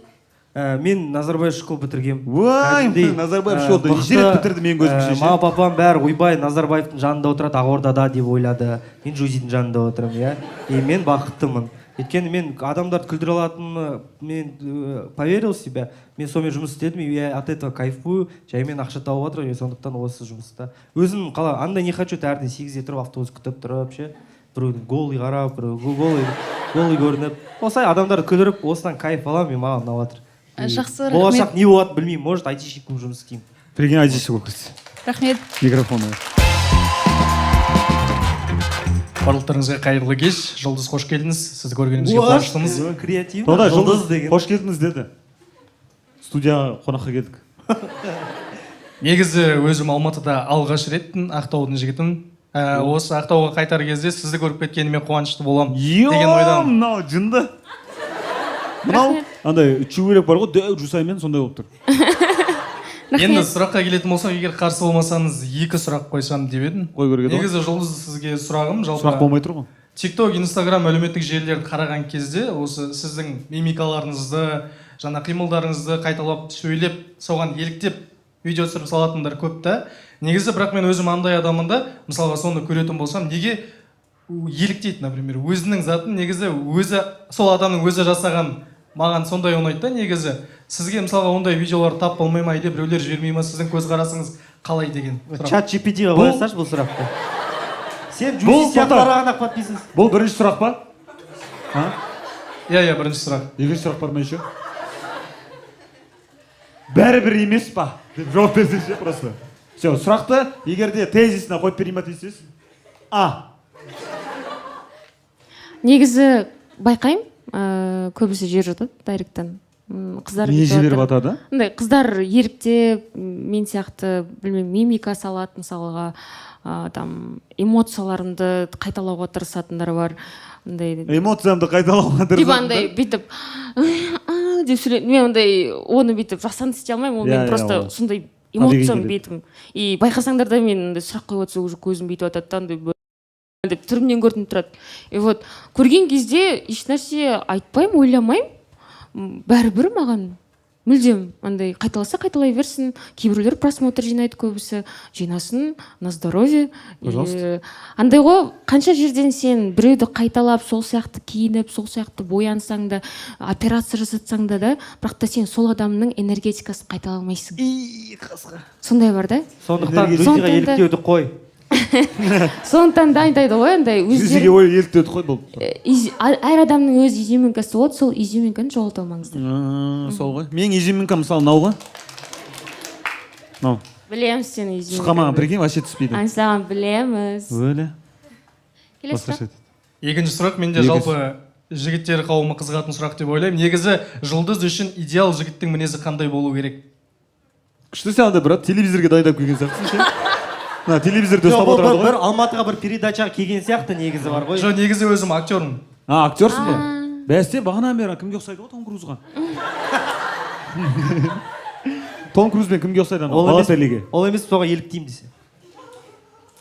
Мен Назарбаев школ бітіргенмін. Уай, Кәдімгідей, Назарбаев школды мықты, неше рет бітірді менің көзімше ше? Мама, папам бәрі ойбай, Назарбаевтың жанында отырады Ақордада деп ойлады. Мен Жузидің жанында отырамын, иә. И мен бақыттымын. Өйткені мен адамдарды күлдіре алатыныма мен поверил в себя. Мен сонымен жұмыс істедім, и я от этого кайфую. Жаймен ақша тауып жатырмын, и сондықтан осы жұмыста. Өзім қала, андай не хочу таңертең 8-де тұрып автобус күтіп тұрып ше. Біреудің голый қарап, біреу голый көрініп. Осылай адамдарды күлдіріп, осыдан кайф аламын, и маған ұнап жатыр. Ә, жақсы, Болашақ рахмет. не болады білмеймін, может, айтишник болып жұмыс істеймін. Прикинь, айтишник болып кетсе. Рахмет. Микрофон. Барлықтарыңызға қайырлы кеш. Жұлдыз, қош келдіңіз, сізді көргенімізге қуаныштымыз. Креативно. Тоқта, Жұлдыз Жұлдыз деген. Қош келдіңіз деді. Студияға қонаққа келдік. Негізі өзім Алматыда алғаш реттін, Ақтаудың жігітімін. Осы Ақтауға қайтар кезде сізді көріп кеткеніме қуанышты боламын деген ойдамын. Мынау жынды. Мынау андай чебурек бар ғой, дәу жусаймен сондай болып тұр. Енді сұраққа келетін болсақ, егер қарсы болмасаңыз, екі сұрақ қойсам деп едім. Қой, көрген. Негізі, Жұлдыз, сізге сұрағым жалпы Сұрақ болмай тұр ғой. Тикток, Инстаграм, әлеуметтік желілерді қараған кезде осы сіздің мимикаларыңызды, жаңа қимылдарыңызды қайталап сөйлеп, соған еліктеп видео түсіріп салатындар көп та негізі. Бірақ мен өзім андай адаммын да, мысалға, соны көретін болсам, неге еліктейді, например, өзінің затын негізі өзі сол адамның өзі жасаған, маған сондай ұнайды да негізі. Сізге, мысалға, ондай видеолар тап болмай ма или біреулер жібермей ма, сіздің көзқарасыңыз қалай деген сұрақ. Чат GPT-ға қоя салшы бұл сұрақты. Сен Бұл Джуси сияқтыларға ғана подписансың. Бұл бірінші сұрақ па? А? Иә, бірінші сұрақ. Екінші сұрақ бар ма еще? Бәрібір емес па деп жауап берсеңші просто. Все, сұрақты егер де тезисіне қойып берейін ба тез? А. Негізі байқаймын, көбісі жіберіп жатады директтен. Қыздар Не бүйтіп жіберіп жатыр. жатады? Андай қыздар еліктеп, мен сияқты, білмеймін, мимика салады мысалға, там эмоцияларымды қайталауға тырысатындар бар андай. Эмоциямды қайталауға Типа тырысатын. Андай бүйтіп «А», деп сөйлей, мен андай оны бүйтіп жасанды істей алмаймын, ол Иә, мен иә, просто ол сондай табиғи эмоциям, келеді. бетім. И байқасаңдар да, мен андай сұрақ қойып отырса, уже көзім бүйтіп жатады да, андай деп түрімнен көрініп тұрады. И вот көрген кезде ешнәрсе айтпаймын, ойламаймын. Бәрібір маған мүлдем, андай қайталаса, қайталай берсін. Кейбіреулер просмотр жинайды, көбісі жинасын, на здоровье. И, Пожалуйста. Андай ғой, қанша жерден сен біреуді қайталап, сол сияқты киініп, сол сияқты боянсаң да, операция жасатсаң да, бірақ та сен сол адамның энергетикасын қайталай алмайсың. Сондай бар да. Сондықтан Энергетика. Джусиға Сондықтан да- еліктеуді қой. Сондықтан да айтады ғой, андай Жүзеге өздері ой еліктеуді қой бұл. Әр адамның өз изюминкасы болады, сол изюминканы жоғалта алмаңыздар. Сол ғой. Менің изюминкам, мысалы, мынау ғой. Мынау. Білеміз сенің Сұқа маған, изюминкаңды. прикинь, вообще түспейді. Аңсаған, білеміз. Өле. Келесі Басқаша сұрақ. айтады. Екінші сұрақ менде. Екінші. Жалпы жігіттер қауымы қызығатын сұрақ деп ойлаймын. Негізі Жұлдыз үшін идеал жігіттің мінезі қандай болу керек? Күшті сен андай, брат, телевизорге дайындап келген сияқтысың сен. Мына телевизорда Жоқ, ұстап бұл бір, отырады бір ғой. Алматыға бір передачаға келген сияқты негізі бар ғой. Жоқ, негізі өзім актермын. А, актерсың ба? Бәсе, бағанадан бері кімге ұқсайды ғой? Том Крузға. Том Крузбен кімге ұқсайды анау? Ол емес, Балотеллиге. ол емес, соған еліктеймін десе.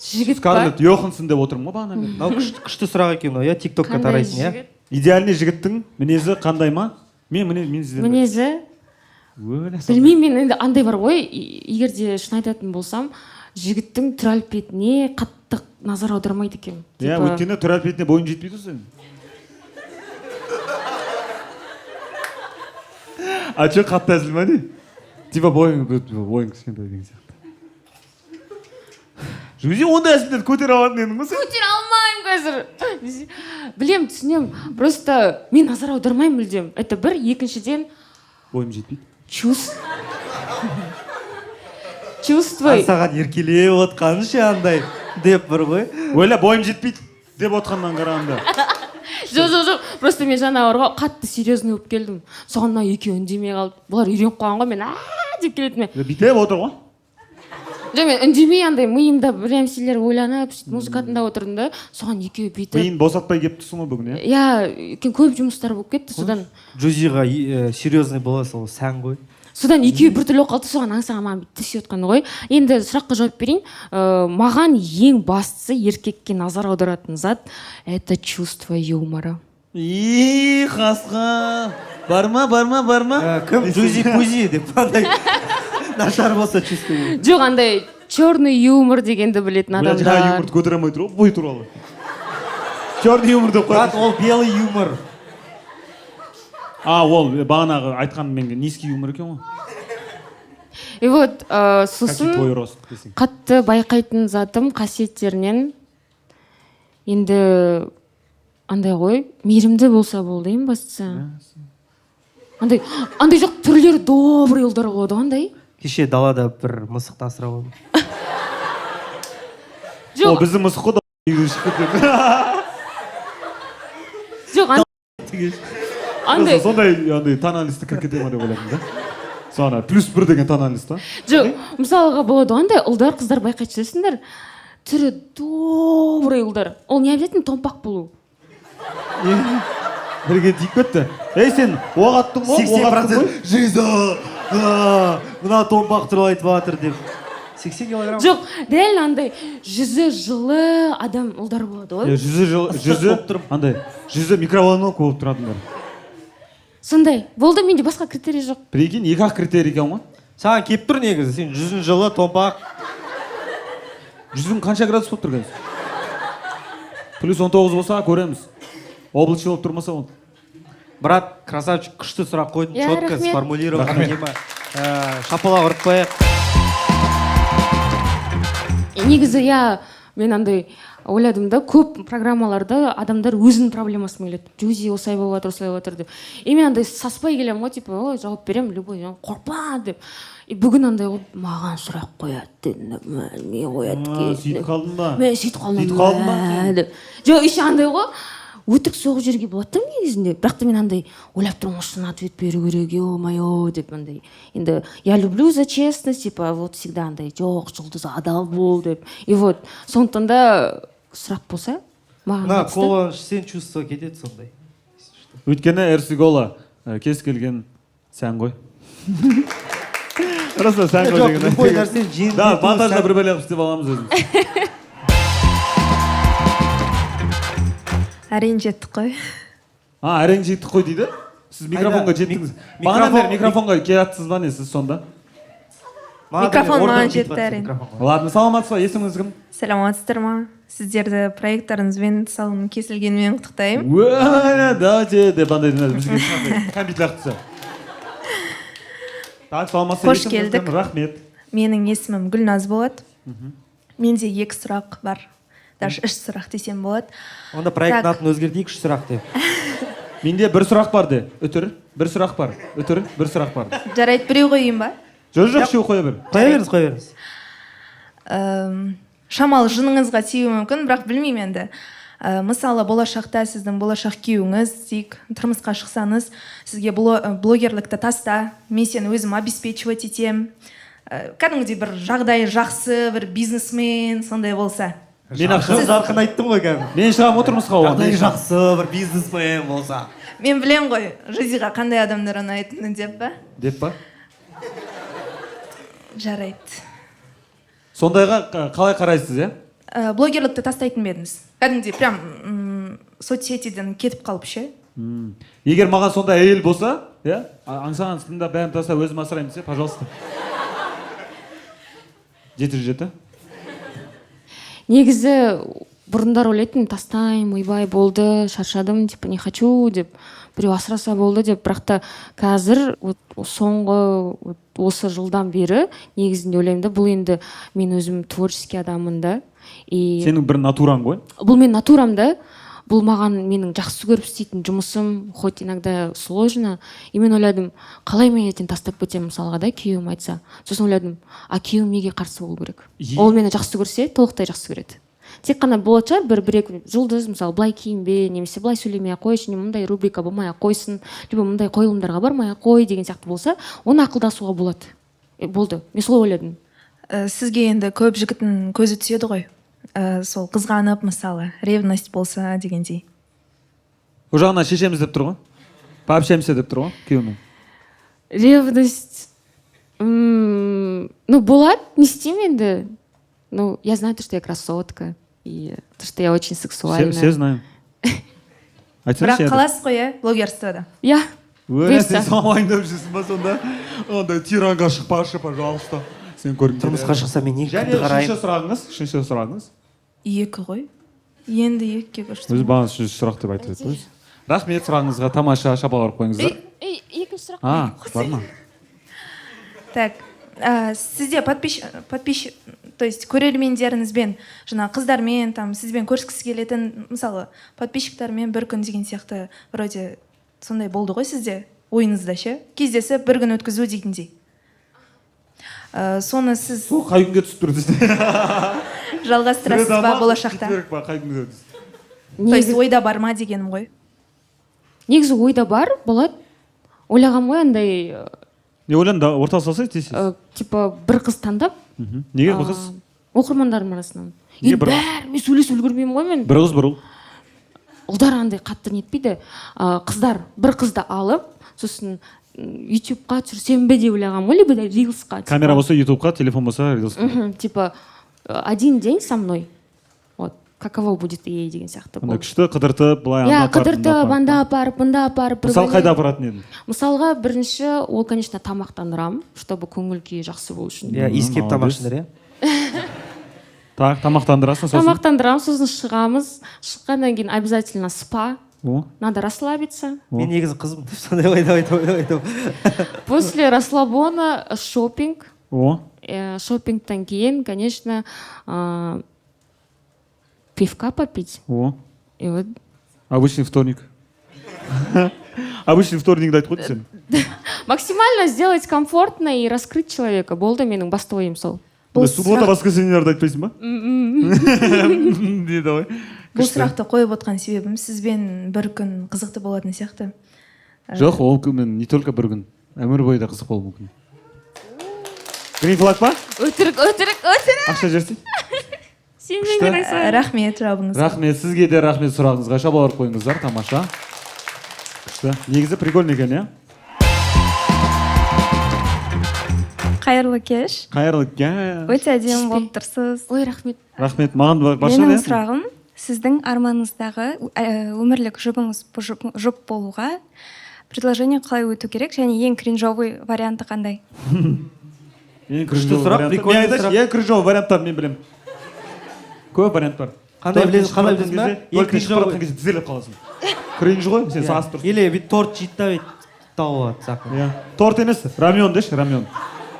Жігіт па? Скарлетт Йоханссон деп отырмын ғой бағанадан бері. Мынау күшті, күшті сұрақ екен мынау, иә, тиктокқа Қандай тарайтын, иә. жігіт? Идеальный жігіттің мінезі қандай ма? Мен міне мен сізден Мінезі. Өле, Білмеймін, мен енді андай бар ғой, егер де шын айтатын болсам, жігіттің түр әлпетіне қатты назар аудармайды екенмін. Иә, Типа, өйткені түр әлпетіне бойың жетпейді ғой сенің. А че, қатты әзіл ма, не? Типа бойың кішкентай деген сияқты. Жузи, ондай әзілдерді көтере алатын едің ғой сен. Көтере алмаймын қазір. Білем, түсінемін, просто мен назар аудармаймын мүлдем. Это бір, екіншіден Бойым жетпейді. Чувство. Саған еркелеп отқаны ше, андай деп бір ғой. Ойла, бойым жетпейді деп отқаннан қарағанда. Жоқ, жоқ, жоқ, просто мен жаңа бар ғой, қатты серьезный болып келдім, соған мына екеуі үндемей қалды. Бұлар үйреніп қалған ғой, мен а деп келетініме. Бүйтіп отыр ғой. Жоқ, мен үндемей, андай миымда бір нәрселер ойланып, сөйтіп музыка тыңдап отырдым да, соған екеуі бүйтіп. Миын босатпай келіп тұрсың ғой бүгін, иә? Иә, өйткені көп жұмыстар болып кетті, содан. Джузиға серьезный бола сол сән ғой. Содан екеуі біртүрлі болып қалды, соған Аңсаған маған бүйтіп тісіп отқаны ғой. Енді сұраққа жауап берейін. Маған ең бастысы, еркекке назар аударатын зат — это чувство юмора. И қасқа бар ма, бар ма, бар ма? Кім, Джузи Пузи деп андай нашар болса чувство юмор. Жоқ, андай черный юмор дегенді білетін Бля, жаңа адамдар. юморды көтере алмай тұр ғой, бой туралы черный юмор деп Брат, қояды. ол белый юмор. А, ол бағанағы айтқан менге низкий юмор екен ғой. И вот Как и сосын твой рост десең. Қатты байқайтын затым, қасиеттерінен енді андай ғой, мейірімді болса болды ең бастысы. Андай жоқ, түрлері добрый ұлдар болады ғой андай. Кеше далада бір мысықты асырап алдым. Ол Жоқ. біздің мысық қой да, үйден шығып кеткен. Жоқ, андай. Сондай андай тональностьті кіріп кете ма деп ойладым да, сол ана +1 деген тональность та. Жоқ, мысалға, болады ғой андай ұлдар, қыздар байқайтын шығарсыңдар, түрі добрый ұлдар. Ол не обязательно томпақ болу. Бірге тиіп кетті. Ей, сен оқ аттың ғой, 80 оқ аттың ғой. процент жиза, мына томпақ туралы айтып жатыр деп. 80 килограмм. Жоқ, реально андай жүзі жылы адам, ұлдар болады ғой. Иә, жүзі жылы, Ыстық жүзі болып тұрып. Андай жүзі микроволновка болып тұратындар. Сондай болды, менде басқа критерий жоқ. Прикинь, екі ақ критерий екен ғой. Саған келіп тұр негізі. Сен жүзің жылы, томпақ. Жүзің қанша градус болып тұр қазір? Плюс 19 болса көреміз. Облачный болып тұрмаса болды. Брат, красавчик, күшті сұрақ қойдың, Иә, четко рахмет. сформулировал. Рахмет. Әдемі. Шапалақ ұрып қояйық. Негізі, иә, мен андай ойладым да, көп программаларда адамдар өзінің проблемасымен келеді: «Джузи, осылай болып жатыр, осылай болып жатыр», – деп. И мен андай саспай келемін ғой, типа, ой, жауап беремін любой, қорықпа деп. И бүгін андай ғой, маған сұрақ қояды дедім, не қояды екен Сөйтіп деп. қалдың ба? Мен сөйтіп қалдым. Сөйтіп қалдың ба? «Мә» деп. Жоқ, еще андай ғой, өтірік соғып жіберуге болады да негізінде, бірақ та мен андай ойлап тұрмын ғой, шын ответ беру керек, ё-моё деп. Андай енді я люблю за честность, типа, вот всегда андай, жоқ, Жұлдыз, адал бол деп. И вот сондықтан да сұрақ болса маған Мына қатысты. Кола ішсең, чувство кетеді сондай. Өйткені RC Cola кез келген сән ғой. Просто сән ғой Жоқ, деген. любой нәрсені жеңілдету Да, монтажда сән. бір бөле қылып істеп аламыз өзіміз. Әрең жеттік қой. А, әрең жеттік қой дейді. Сіз микрофонға Айда, жеттіңіз. Бағанадан бері микрофонға келатсыз ба, не сіз сонда? Маған Микрофон да маған ордер жетті бүйтіп жатыр әрең. микрофонға. Ладно, саламатсыз ба? Есіміңіз кім? Саламатсыздар ма? Сіздерді проекттарыңызбен, тұсауының кесілгенімен құттықтаймын. Уә, давайте деп андай бізге кәмпит лақтырса. Так, саламатсыз. Қош Есіміңіз келдік. кім? Рахмет. Менің есімім Гүлназ болады. Менде екі сұрақ бар. Даже үш сұрақ десем болады. Онда проекттің Так. атын өзгертейік, үш сұрақ деп. Менде бір сұрақ бар де. Үтір, бір сұрақ бар. Үтір, бір сұрақ бар. Жарайды, біреу қояйын ба? Жоқ, жоқ, үшеу қоя бер. Қоя беріңіз, қоя беріңіз. Шамалы жыныңызға тиюі мүмкін, бірақ білмеймін енді. Мысалы, болашақта сіздің болашақ күйеуіңіз дейік, тұрмысқа шықсаңыз, сізге блогерлікті таста, мен сені өзім обеспечивать етемін. Кәдімгідей бір жағдайы жақсы, бір бизнесмен сондай болса. Мен ақша Жарқын айттым ғой кәдімгі. Мен шығамын ғой тұрмысқа оған. Жағдайы жақсы бір бизнесмен болса. Мен білем ғой, Жузиға қандай адамдар ұнайтынын деп па? Деп па? Жарайды. Сондайға қалай қарайсыз, иә? Блогерлікті тастайтын ба едіңіз? Кәдімгідей прям соцсетиден кетіп қалып ше? Егер маған сондай әйел болса, иә, аңсаған тыңдап бәрін тастап өзім асыраймын десе, пожалуйста. 707. Негізі бұрындар ойлайтынмын, тастаймын, ойбай, болды, шаршадым, типа, не хочу деп, біреу асыраса болды деп. Бірақ та қазір, вот соңғы, вот осы жылдан бері негізінде ойлаймын да, бұл енді мен өзім творческий адаммын да, и Сенің бір натураң ғой. Бұл менің натурам да, бұл маған менің жақсы көріп істейтін жұмысым, хоть иногда сложно. И мен ойладым, қалай мен ертең тастап кетемін, мысалға да, күйеуім айтса. Сосын ойладым, а күйеуім неге қарсы болу керек? Ол мені жақсы көрсе, толықтай жақсы көреді. Тек қана болатын шығар бір екі, Жұлдыз, мысалы, былай киінбе немесе былай сөйлемей ақ қойшы, не мындай рубрика болмай ақ қойсын, либо мындай қойылымдарға бармай ақ қой деген сияқты болса, оны ақылдасуға болады. Болды, мен солай ойладым. Сізге енді көп жігіттің көзі түседі ғой. Сол қызғанып, мысалы, ревность болса дегендей. Ол жағынан шешеміз деп тұр ғой. Пообщаемся деп тұр ғой күйеуімен. Ревность, ну, болады, не істеймін енді. Ну, я знаю то, что я красотка, и то, что я очень сексуальная. Все, все знаем. Айтсаңшы Бірақ енді. қаласыз ғой, иә, блогерствода? Иә. Өлә, Бұйырса. сен соған уайымдап жүрсің ба сонда? Андай тиранға шықпашы, пожалуйста. Сен көргің келеді. Тұрмысқа шықса, мен неге Және кімді қараймын? үшінші сұрағыңыз, үшінші сұрағыңыз. Екі ғой. Енді екіге көштім. Өзі бағана үшінші сұрақ деп айтып еді ғой. Рахмет сұрағыңызға, тамаша, шапалақ ұрып қойыңыздар. Ей, екінші сұрақ. А, бар ма? Так, сізде подписчик, то есть көрермендеріңізбен, жаңа қыздармен, там, сізбен көріскісі келетін, мысалы, подписчиктармен бір күн деген сияқты, вроде сондай болды ғой сізде, ойыңызда ше, кездесіп бір күн өткізу дегендей. Соны сіз Сол қай күнге түсіп тұр десе? жалғастырасыз ба болашақта? Четверг па, қай күнге түсті? То есть ойда бар ма дегенім ғой. Негізі ойда бар, болады. Ойлағанмын ғой андай, Не ойлан да, орта салсай тез. Типа бір қыз таңдап. Неге бір қыз? Оқырмандарым арасынан. Неге Енді бір қыз? бәрімен сөйлесіп үлгермеймін ғой мен. Бір қыз, бір ұл. Ұлдар андай қатты нетпейді. Қыздар бір қызды алып, сосын Ютубқа түсірсем бе деп ойлағанмын ғой, либо рилсқа. Камера болса ютубқа, телефон болса рилсқа. Типа один день со мной, вот каково будет ей деген сияқты. Андай күшті қыдыртып былай. Иә, қыдыртып, анда апарып, мында апарып. Мысалы, қайда апаратын едің? Мысалға, бірінші ол, конечно, тамақтандырамын, чтобы көңіл күйі жақсы болу үшін. Иә, иіскеп тамақ ішіңдер, иә. Так, тамақтандырасың, сосын? Тамақтандырамын, сосын шығамыз. Шыққаннан кейін обязательно спа. О. Надо расслабиться. Мен негізі қызым деп сондай. Давай, давай, давай. После расслабона шопинг. О. Шопингтан кейін, конечно, пивка попить. О. И вот. Обычный вторник. Обычный вторникті айтып қойдың сен. Максимально сделать комфортно и раскрыть человека. Болды, менің басты ойым сол. Бұл суббота, воскресеньелерді айтпайсың ба? Не, давай. Бұл сұрақты қойып отқан себебім, сізбен бір күн қызықты болатын сияқты. Жоқ, ол күн не только бір күн, өмір бойы да қызық болуы мүмкін. Green flag па? Өтірік, өтірік, өтірік. Ақша жіберсей. Сенбеңдер. Рахмет жауабыңызға. Рахмет сізге де, рахмет сұрағыңызға. Шабалар қойыңыздар, тамаша. Күшті. Негізі прикольный екен, иә? Қайырлы кеш. Қайырлы кеш. Өте әдемі болып тұрсыз. Ой, рахмет. Рахмет. Маған барша. Менің сұрағым, сіздің арманыңыздағы өмірлік жұбыңыз, жұп болуға предложение қалай өту керек және ең кринжовый варианты қандай? Ең кринжовый сұрақ, варианты. Прикольный Мен айтайыншы, сұрақ. ең кринжовый варианттарын мен білемін. Көп вариант бар. Қандай Туалеттен білесің, қандай шығып білесің ба? кезде, Ең туалеттен шығып кринжовый. бара жатқан кезде тізерлеп қаласың. Кринж ғой, сен сасып тұрсың. Или бүйтіп торт жейді да, бүйтіп тауып алады сахар. Иә. Торт емес, рамен деші, рамен.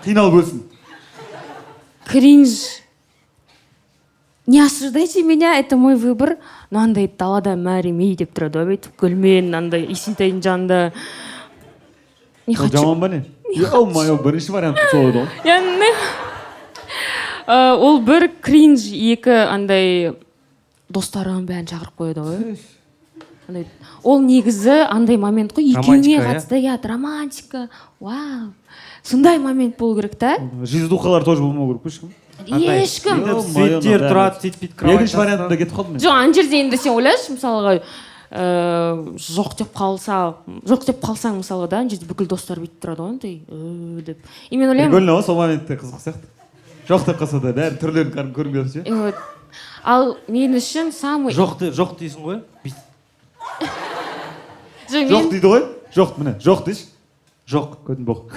Қиналып өлсін. Кринж. Не осуждайте меня, это мой выбор. Но андай далада marry me деп тұрады ғой, бүйтіп гүлмен, андай Есентайдың жанында. Не Ол хочу. жаман ба, не? Ё-моё, бірінші вариант сол еді ғой. Яғни ол бір кринж, екі андай достарым бәрін шақырып қояды ғой. Андай, ол негізі андай момент қой, екеуіңе Романтика, иә? қатысты, иә, романтика. Вау. Сондай момент болу керек та. Жиздухалар тоже болмау керек қой, ешкім. Ешкім. Ё-моё, Светтер бәрі. тұрады, сөйтіп бүйтіп кровать Екінші вариантында кетіп қалдым мен. Жоқ, ана жерде енді сен ойлашы, мысалға, жоқ деп қалса, жоқ деп қалсаң, мысалға, да, ана жерде бүкіл достар бүйтіп тұрады ғой, андай деп. И мен ойлаймын. Прикольно ғой, сол моментте қызық сияқты. Жоқ деп қалса да, бәрі түрлерін кәдімгі көргім келіп ше. И вот. Ал мен үшін самый Жоқ, жоқ дейсің ғой. Жоқ, Жоқ дейді ғой. Жоқ, міне, жоқ дейші. Жоқ. Көтін боқ.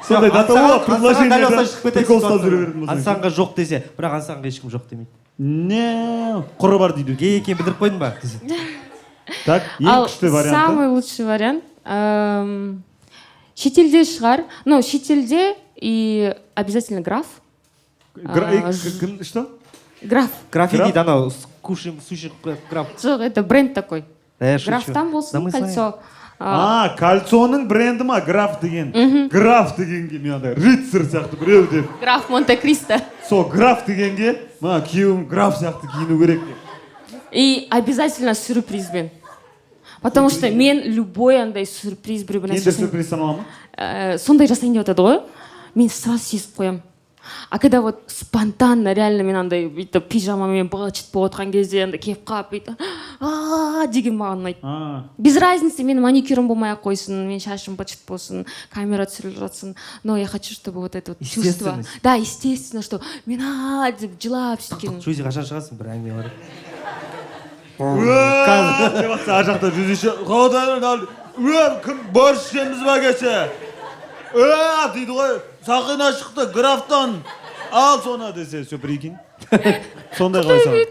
Сондай до того предложение дәл осылай шығып кетеді прикол ұстап ситуация. жүре беретін болсаң. Ансанға жоқ десе, бірақ ансанға ешкім жоқ демейді. Не, құры бар дейді. Гей екенін білдіріп қойдың ба десе. Так, ең Ал күшті варианты. самый лучший вариант шетелде шығар. Ну, шетелде и обязательно граф. Кім, что? Граф. Графи Граф? дейді анау, кушаем суши, граф. Жоқ, это бренд такой. Э, шучу. Графтан болсын, Да мы знаем. кольцо. А, кольцоның бренді ма, граф деген? Граф дегенге мен андай рыцарь сияқты біреу деп. Граф Монте-Кристо. Сол граф дегенге мына күйеуім граф сияқты киіну керек деп. И обязательно сюрпризбен. Потому что мен любой андай сюрприз, біреу бір Енді нәрсе сюрприз санала ма? Сондай жасайын деп жатады ғой, мен сразу сезіп қоямын. А когда вот спонтанно, реально мен андай бүйтіп пижамамен быт болып отқан кезде андай келіп қалып, бүйтіп а деген маған ұнайды. Без разницы, менің маникюрім болмай ақ қойсын, менің шашым быт болсын, камера түсіріліп жатсын, но я хочу, чтобы вот это вот чувство. Естественность. Да, естественно, что мен а деп жылап сөйткен. Джузи, қашан шығасың, бір әңгіме бар. Уа, деп жатса, ар жақта жүзіші кім борщ ішеміз ба кеше? Уа, дейді ғой, сақина шықты графтан, ал соны десе, все, прикинь. Сондай қалай саған?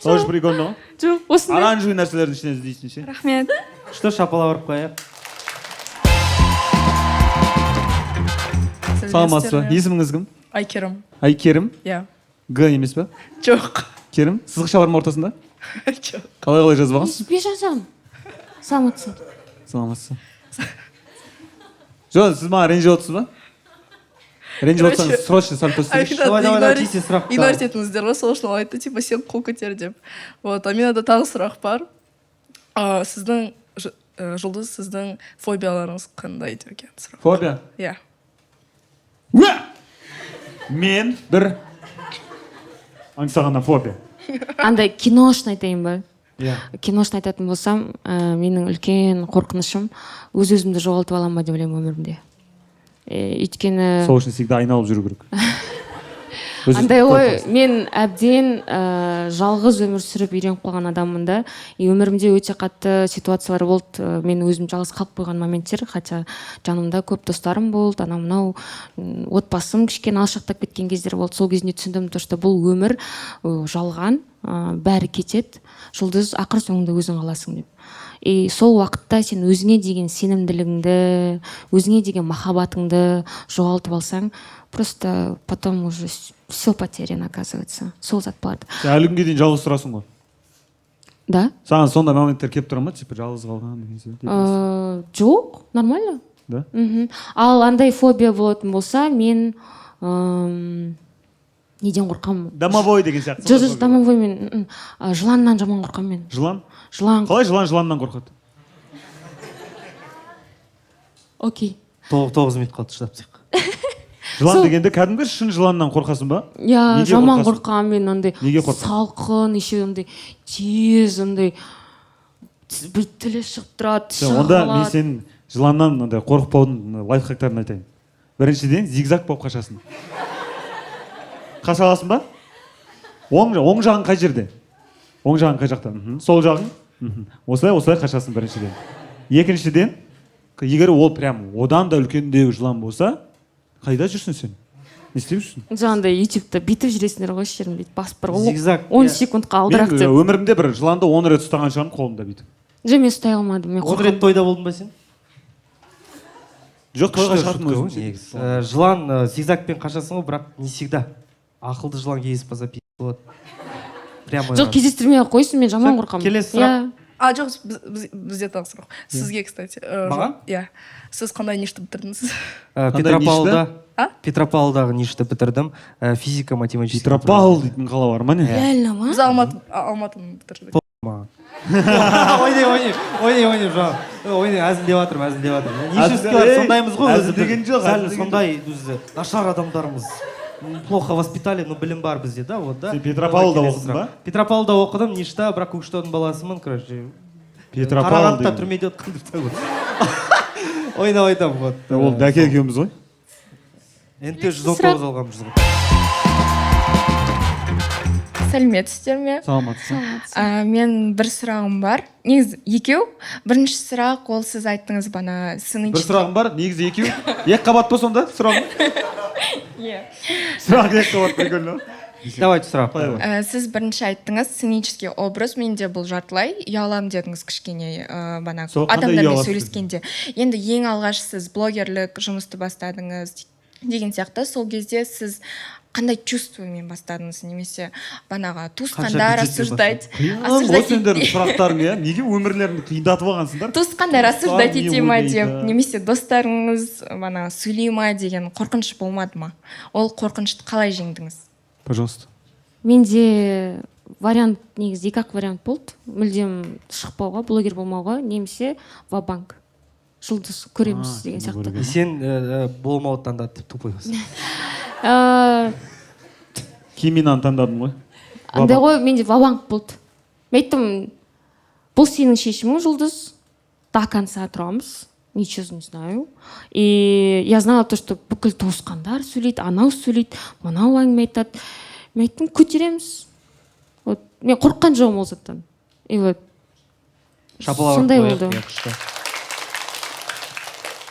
Тоже прикольно ғой. Жоқ, осындай. Оранжевый нәрселердің ішінен іздейсің ше. Рахмет. Что, шапалақ ұрып қояйық. Саламатсыз ба? Есіміңіз кім? Айкерім. Айкерім? Иә. Г емес па? Жоқ. Керім? Сызықша бар ма ортасында? Жоқ. Қалай қалай жазып алғансыз? Бе жазамын. Саламатсың. Саламатсыз. Жоқ, сіз маған ренжіп отырсыз ба? Ренжіп отырсаңыз, срочно сәл көрсетіңізші. Давай, давай, давай, тисе сұрақ. Игнорить етіңіздер ғой, сол үшін ол айтты, типа, сен қол көтер деп. Вот, а менде тағы сұрақ бар. Сіздің, Жұлдыз, сіздің фобияларыңыз қандай деген сұрақ. Фобия? Иә. Уа! Мен бір аңсағаннан фобия. Андай киношный айтайын ба? Иә. Киношны айтатын болсам, менің үлкен қорқынышым өз өзімді жоғалтып аламын ба деп ойлаймын өмірімде. Өйткені Сол үшін всегда айналып жүру керек. Өз- андай ғой, мен әбден жалғыз өмір сүріп үйреніп қалған адаммын да. И өмірімде өте қатты ситуациялар болды, мен өзім жалғыз қалып қойған моменттер, хотя жанымда көп достарым болды, анау мынау, отбасым кішкене алшақтап кеткен кездер болды. Сол кезінде түсіндім то, что бұл өмір жалған, бәрі кетеді, Жұлдыз, ақыр соңында өзің қаласың деп. И сол уақытта сен өзіңе деген сенімділігіңді, өзіңе деген махаббатыңды жоғалтып алсаң, просто потом уже все потеряно оказывается. Сол зат болады. Сен әлі күнге дейін жалғыз тұрасың ғой? Да. Саған сондай моменттер келіп тұра ма, типа жалғыз қалған деген сияқты? Жоқ, нормально. Да? Мхм. Ал андай фобия болатын болса, мен неден қорқамын? Домовой деген сияқты. Жоқ, домовой мен жыланнан жаман қорқамын мен. Жылан? Жылан. Қалай жылан жыланнан қорқады? Окей. 9 минут қалды, шыдап тастайық. Жылан дегенде кәдімгі шын жыланнан қорқасың ба? Иә. Неге Жаман қорқасың? қорқамын мен андай. Неге қорқасың? Салқын, еще андай тез, андай бір тілі шығып тұрады, Сен онда мен шағылады. сенің жыланнан андай қорықпаудың лайфхактарын айтайын. Біріншіден, зигзаг болып қашасың. Қаша аласың ба? Оң жағың қай жерде? Оң жағың қай жақта? Сол жағың? Осылай, осылай қашасың біріншіден. Екіншіден, егер ол прям одан да үлкендеу жылан болса, қайда жүрсің сен? Не істеп жүрсің? Жаңағындай ютубта бүйтіп жүресіңдер ғой, еш жерін бүйтіп басып бір ғой, Зигзаг, 10 иә. секундқа алдырақ Мен деп. өмірімде бір жыланды 10 рет ұстаған шығармын қолымда бүйтіп. Жоқ, мен ұстай алмадым, мен 10 рет қорқамын. Тойда болдың ба сен? Жоқ, тойға Күшті шығатынмын шутка ғой өзім. негізі. Жылан зигзагпен қашасың ғой, бірақ не всегда. Ақылды жылан кездесіп қалса, пи*** болады прямо. Жоқ, кездестірмей ақ қойсын, мен жаман Всё, қорқамын. келесі сұрақ. Иә. А, жоқ, бізде тағы сұрақ сізге, кстати. Маған? Иә, сіз қандай ништі бітірдіңіз? Қандай? Петропавлда. А? Петропавлдағы ништі бітірдім. Физика математический. Петропавл дейтін қала бар ма, не? Реально ма? Біз Алматы, Алматыны бітірдік. Маған ойнай, ойнай, ойнай, ойнай, жаңа ойнай, әзілдеп жатырмын, әзілдеп жатырмын. Нишевскийлар Ей, сондаймыз ғой өзі. Әзілдеген жоқ, сәл әзілдеген. Сондай өзі нашар адамдармыз. Плохо воспитали, но білім бар бізде да, вот да. Сен Петропавлда Келесі оқыдың сұрақ. ба? Петропавлда оқыдым, ништа, бірақ Көкшетаудың баласымын, короче. Петропавл Қарағандыда деген. түрмеде отқан деп ойнап айтамын, вот. Ол Дәке екеуміз ғой. НТ 119 алғанмын, 100. Сәлеметсіздер ме? Саламатсың. Мен бір сұрағым бар, негізі екеу. Бірінші сұрақ, ол сіз айттыңыз бана Бір сұрағым бар, негізі екеу. Екі қабат па сонда сұрағың? Иә. Сұрақ екі қабат, прикольно. Давайте сұрақ. Қалай? Сіз бірінші айттыңыз, сценический образ менде бұл, жартылай ұяламын дедіңіз кішкене, бана Сол қандай адамдармен ұяласыз? сөйлескенде. Енді ең алғаш сіз блогерлік жұмысты бастадыңыз деген сияқты, сол кезде сіз қандай чувствомен бастадыңыз немесе банағы туысқандар бюджетпен осуждать Қиын ғой сендердің сұрақтарың, иә. Неге өмірлеріңді қиындатып алғансыңдар? Туысқандар осуждать Туысқан не ете ма ойлайды? деп немесе достарыңыз бана сөйлей ма деген қорқыныш болмады ма? Ол қорқынышты қалай жеңдіңіз? Пожалуйста. Менде вариант негізі екі ақ вариант болды: мүлдем шықпауға, блогер болмауға немесе ва-банк, Жұлдыз, көреміз А, деген кино сияқты. көруге. И сен болмауды таңдады деп, тупой болсың. Киминаны таңдадым ғой. Андай ғой, менде ва-банк болды. Мен айттым: бұл сенің шешімің, Жұлдыз, до конца тұрамыз, ничего не знаю. И я знала то, что бүкіл туысқандар сөйлейді, анау сөйлейді, мынау әңгіме айтады. Мен айттым: көтереміз. Вот мен қорыққан жоқпын ол заттан. И вот Шапалақ сондай ұрып қояйық, болды. Иә, күшті.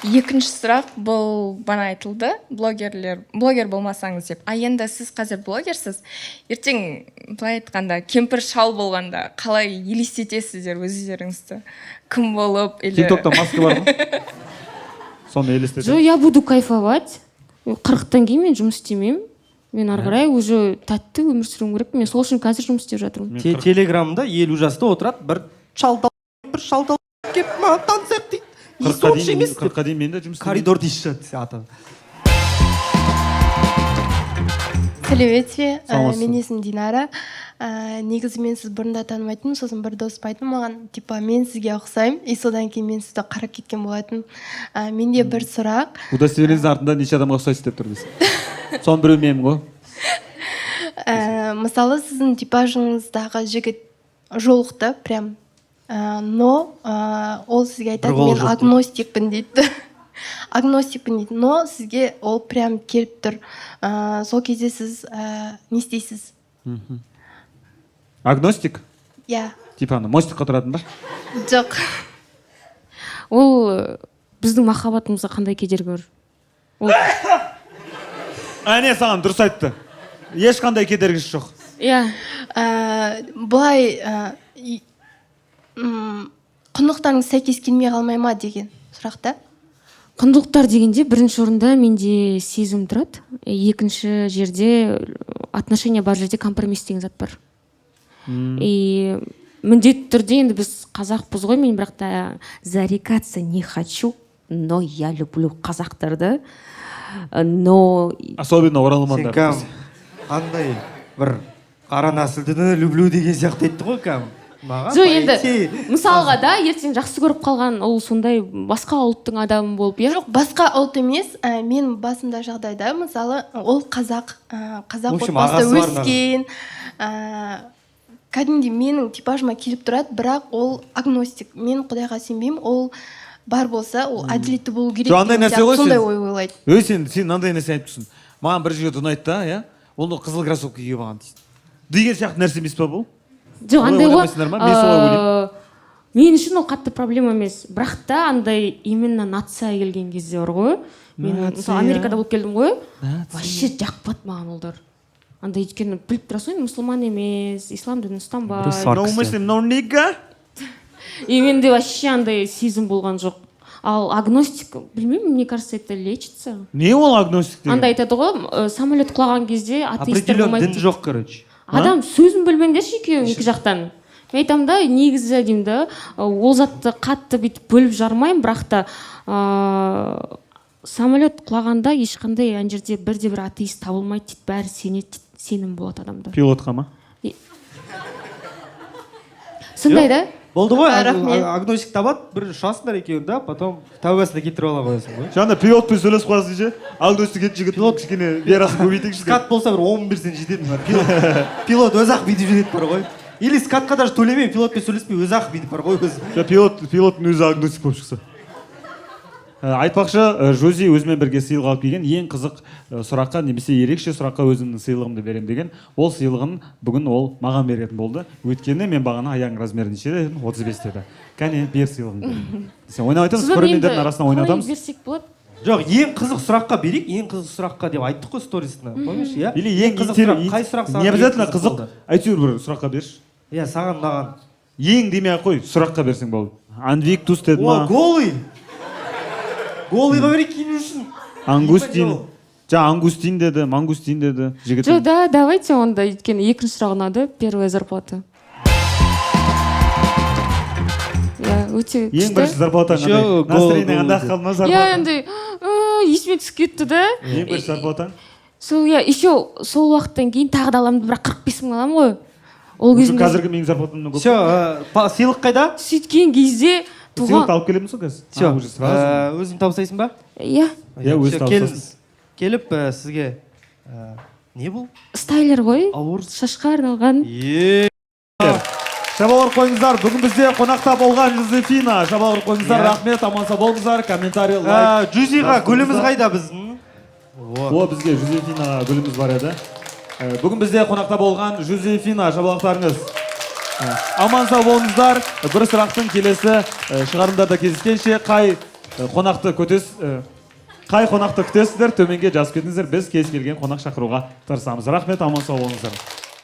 Екінші сұрақ, бұл бана айтылды, блогерлер, блогер болмасаңыз деп. А енді сіз қазір блогерсіз, ертең былай айтқанда кемпір шал болғанда қалай елестетесіздер өздеріңізді, кім болып или Тиктокта маска бар ма, соны елестетемін. Жоқ, я буду кайфовать. 40-тан кейін мен жұмыс істемеймін, мен ары қарай уже тәтті өмір сүруім керек. Мен сол үшін қазір жұмыс істеп жатырмын. Мен Телеграмда 50 жаста отырады бір шал, бір шал келіп маған танысайық дейді. 40-қа Иісі дейін емес деп. 40-қа дейін мен де жұмыс істемеймін. Коридорда иіс шығады ата. Сәлеметсіз бе? Саламатсыз. Менің есімім Динара. Негізі мен сізді бұрын да танымайтынмын, сосын бір досым айтты маған, типа мен сізге ұқсаймын, и содан кейін мен сізді қарап кеткен болатынмын. Менде бір сұрақ. Удостоверениесінің артында неше адамға ұқсайсыз деп тұр десең, соның біреуі менмін ғой. Мысалы, сіздің типажыңыздағы жігіт Жолықты прям. Но ол сізге айтады, Бір қолы мен жоқ дейді. агностикпін дейді, агностикпін дейді, но сізге ол прям келіп тұр. Сол кезде сіз не істейсіз? Агностик? Иә. Типа ана мостикқа тұратын ба? Жоқ. Ол біздің махаббатымызға қандай кедергі бар ол? Әне, саған дұрыс айтты, ешқандай кедергісі жоқ. Иә. Былай, құндылықтарыңыз сәйкес келмей қалмай ма деген сұрақ та. Құндылықтар дегенде, бірінші орында менде сезім тұрады, екінші жерде отношения бар жерде компромисс деген зат бар. И міндетті түрде енді біз қазақпыз ғой, мен бірақ та зарекаться не хочу, но я люблю қазақтарды, но Особенно Сен оралмандар. кәдімгі андай бір қара нәсілдіні люблю деген сияқты айтты ғой кәдімгі маған. Жоқ, По енді идее, мысалға да, ертең жақсы көріп қалған ол сондай басқа ұлттың адамы болып, иә. Жоқ, басқа ұлт емес. Мен басымда жағдайда, мысалы, ол қазақ, қазақ В общем, отбасында ағасы бар. өскен, кәдімгідей менің типажыма келіп тұрады, бірақ ол агностик, мен құдайға сенбеймін, ол бар болса, ол әділетті болу керек Жоқ, андай деген нәрсе сияқты ғой, сондай сен ой ойлайды. Өй, сен мынандай нәрсе айтып тұрсың: маған бір жігіт ұнайды да, иә, ол қызыл кроссовка киіп алған дейді деген сияқты нәрсе емес па бұл? Жоқ, Олай андай ғой. ойламайсыңдар ма? Мен солай ойлаймын. Мен үшін ол қатты проблема емес, бірақ та андай именно нация келген кезде бар ғой, мен Нация. мысалы Америкада болып келдім ғой, вообще жақпады маған олар андай, өйткені біліп тұрасың ғой, мұсылман емес, ислам дінін ұстанбайды. No muslim, no nigga. И менде вообще андай сезім болған жоқ. Ал агностик, білмеймін, мне кажется, это лечится. Не ол агностик деген? Андай айтады ғой, самолет құлаған кезде атеисттер Определен болмайды дін дейді. жоқ, короче. Адам сөзін бөлмеңдерші екеуің екі жақтан. Мен айтамын да, негізі деймін да, ол затты қатты бүйтіп бөліп жармаймын, бірақ та самолет құлағанда ешқандай ана жерде бірде бір атеист табылмайды дейді, бәрі сенеді дейді, сенім болады адамда. Пилотқа ма? Сондай да. Болды ғой. Рахмет. Агностик табады, бір ұшасыңдар екеуің да, потом тәубасына кетіріп ала қоясың ғой. Жаңа пилотпен сөйлесіп қоясың ше, агностик жігіт, пилот кішкене верасын көбейтейікші деп. Скат болса, бір 10 мың берсең жетеді бар. Пилот өзі ақ бүйтіп жүреді бар ғой, или скатқа даже төлемей, пилотпен сөйлеспей, өзі ақ бүйтіп бар ғой өзі. Жоқ, пилоттың өзі агностик болып шықса. Айтпақшы, Жози өзімен бірге сыйлық алып келген, ең қызық сұраққа немесе ерекше сұраққа өзімнің сыйлығымды беремін деген. Ол сыйлығын бүгін ол маған беретін болды, өйткені мен бағана аяғың размері неше дедім, 35 деді. Кәне, бер сыйлығыңды. Сен ойнап айтамыз, Сосын көрермендердің енді арасында қалай ойнатамыз. Берсек болады? Жоқ, ең қызық сұраққа берейік, ең қызық сұраққа деп айттық қой сторисына, помнишь, иә? Или ең қызық сұрақ, қай сұрақ саған Не ең обязательно қызық қызық, болды? әйтеуір бір сұраққа берші. Иә, саған ұнаған. Ең демей ақ қой, сұраққа берсең болды. Анвиктус деді О, ма? Голый, голыйға берейік, киіну үшін. Ангустин, жаңа ангустин деді, мангустин деді жігіт. Жоқ, да, давайте онда, өйткені екінші сұрақ ұнады, первая зарплата, иә, өте Ең күшті. бірінші зарплатаң Еще қандай? Настроение қандай гол қалды ма Иә. зарплата? Андай есіме түсіп кетті да. Ең бірінші зарплатаң? Сол, иә, еще сол уақыттан кейін тағы да аламын, бірақ 45 мың аламын ғой ол кезінде. Қазіргі менің зарплатамнан көп. Все, сыйлық қайда? Сөйткен кезде туған Сыйлықты алып келеміз ғой қазір. Все. А, уже сразу. Өзің табыстайсың ба? Иә. Иә, өзі Всё, табыстасын. келіңіз, келіп, сізге не бұл? Стайлер ғой, Ауыр. шашқа арналған. Е. Шапалақ қойыңыздар. Бүгін бізде қонақта болған Жозефина. Шапалақ қойыңыздар. Иә. Рахмет, аман сау болыңыздар. Комментарий, лайк. Жузиға жазып гүліміз қойыңыздар. қайда біздің? О, бізге Жозефинаға гүліміз бар еді. Бүгін бізде қонақта болған Жозефина, шапалақтарыңыз. Аман сау болыңыздар. Бір сұрақтың келесі шығарылымдарда кездескенше, қай қонақты күтесіз, қай қонақты күтесіздер, төменге жазып кетіңіздер. Біз кез келген қонақ шақыруға тырысамыз. Рахмет, аман сау болыңыздар.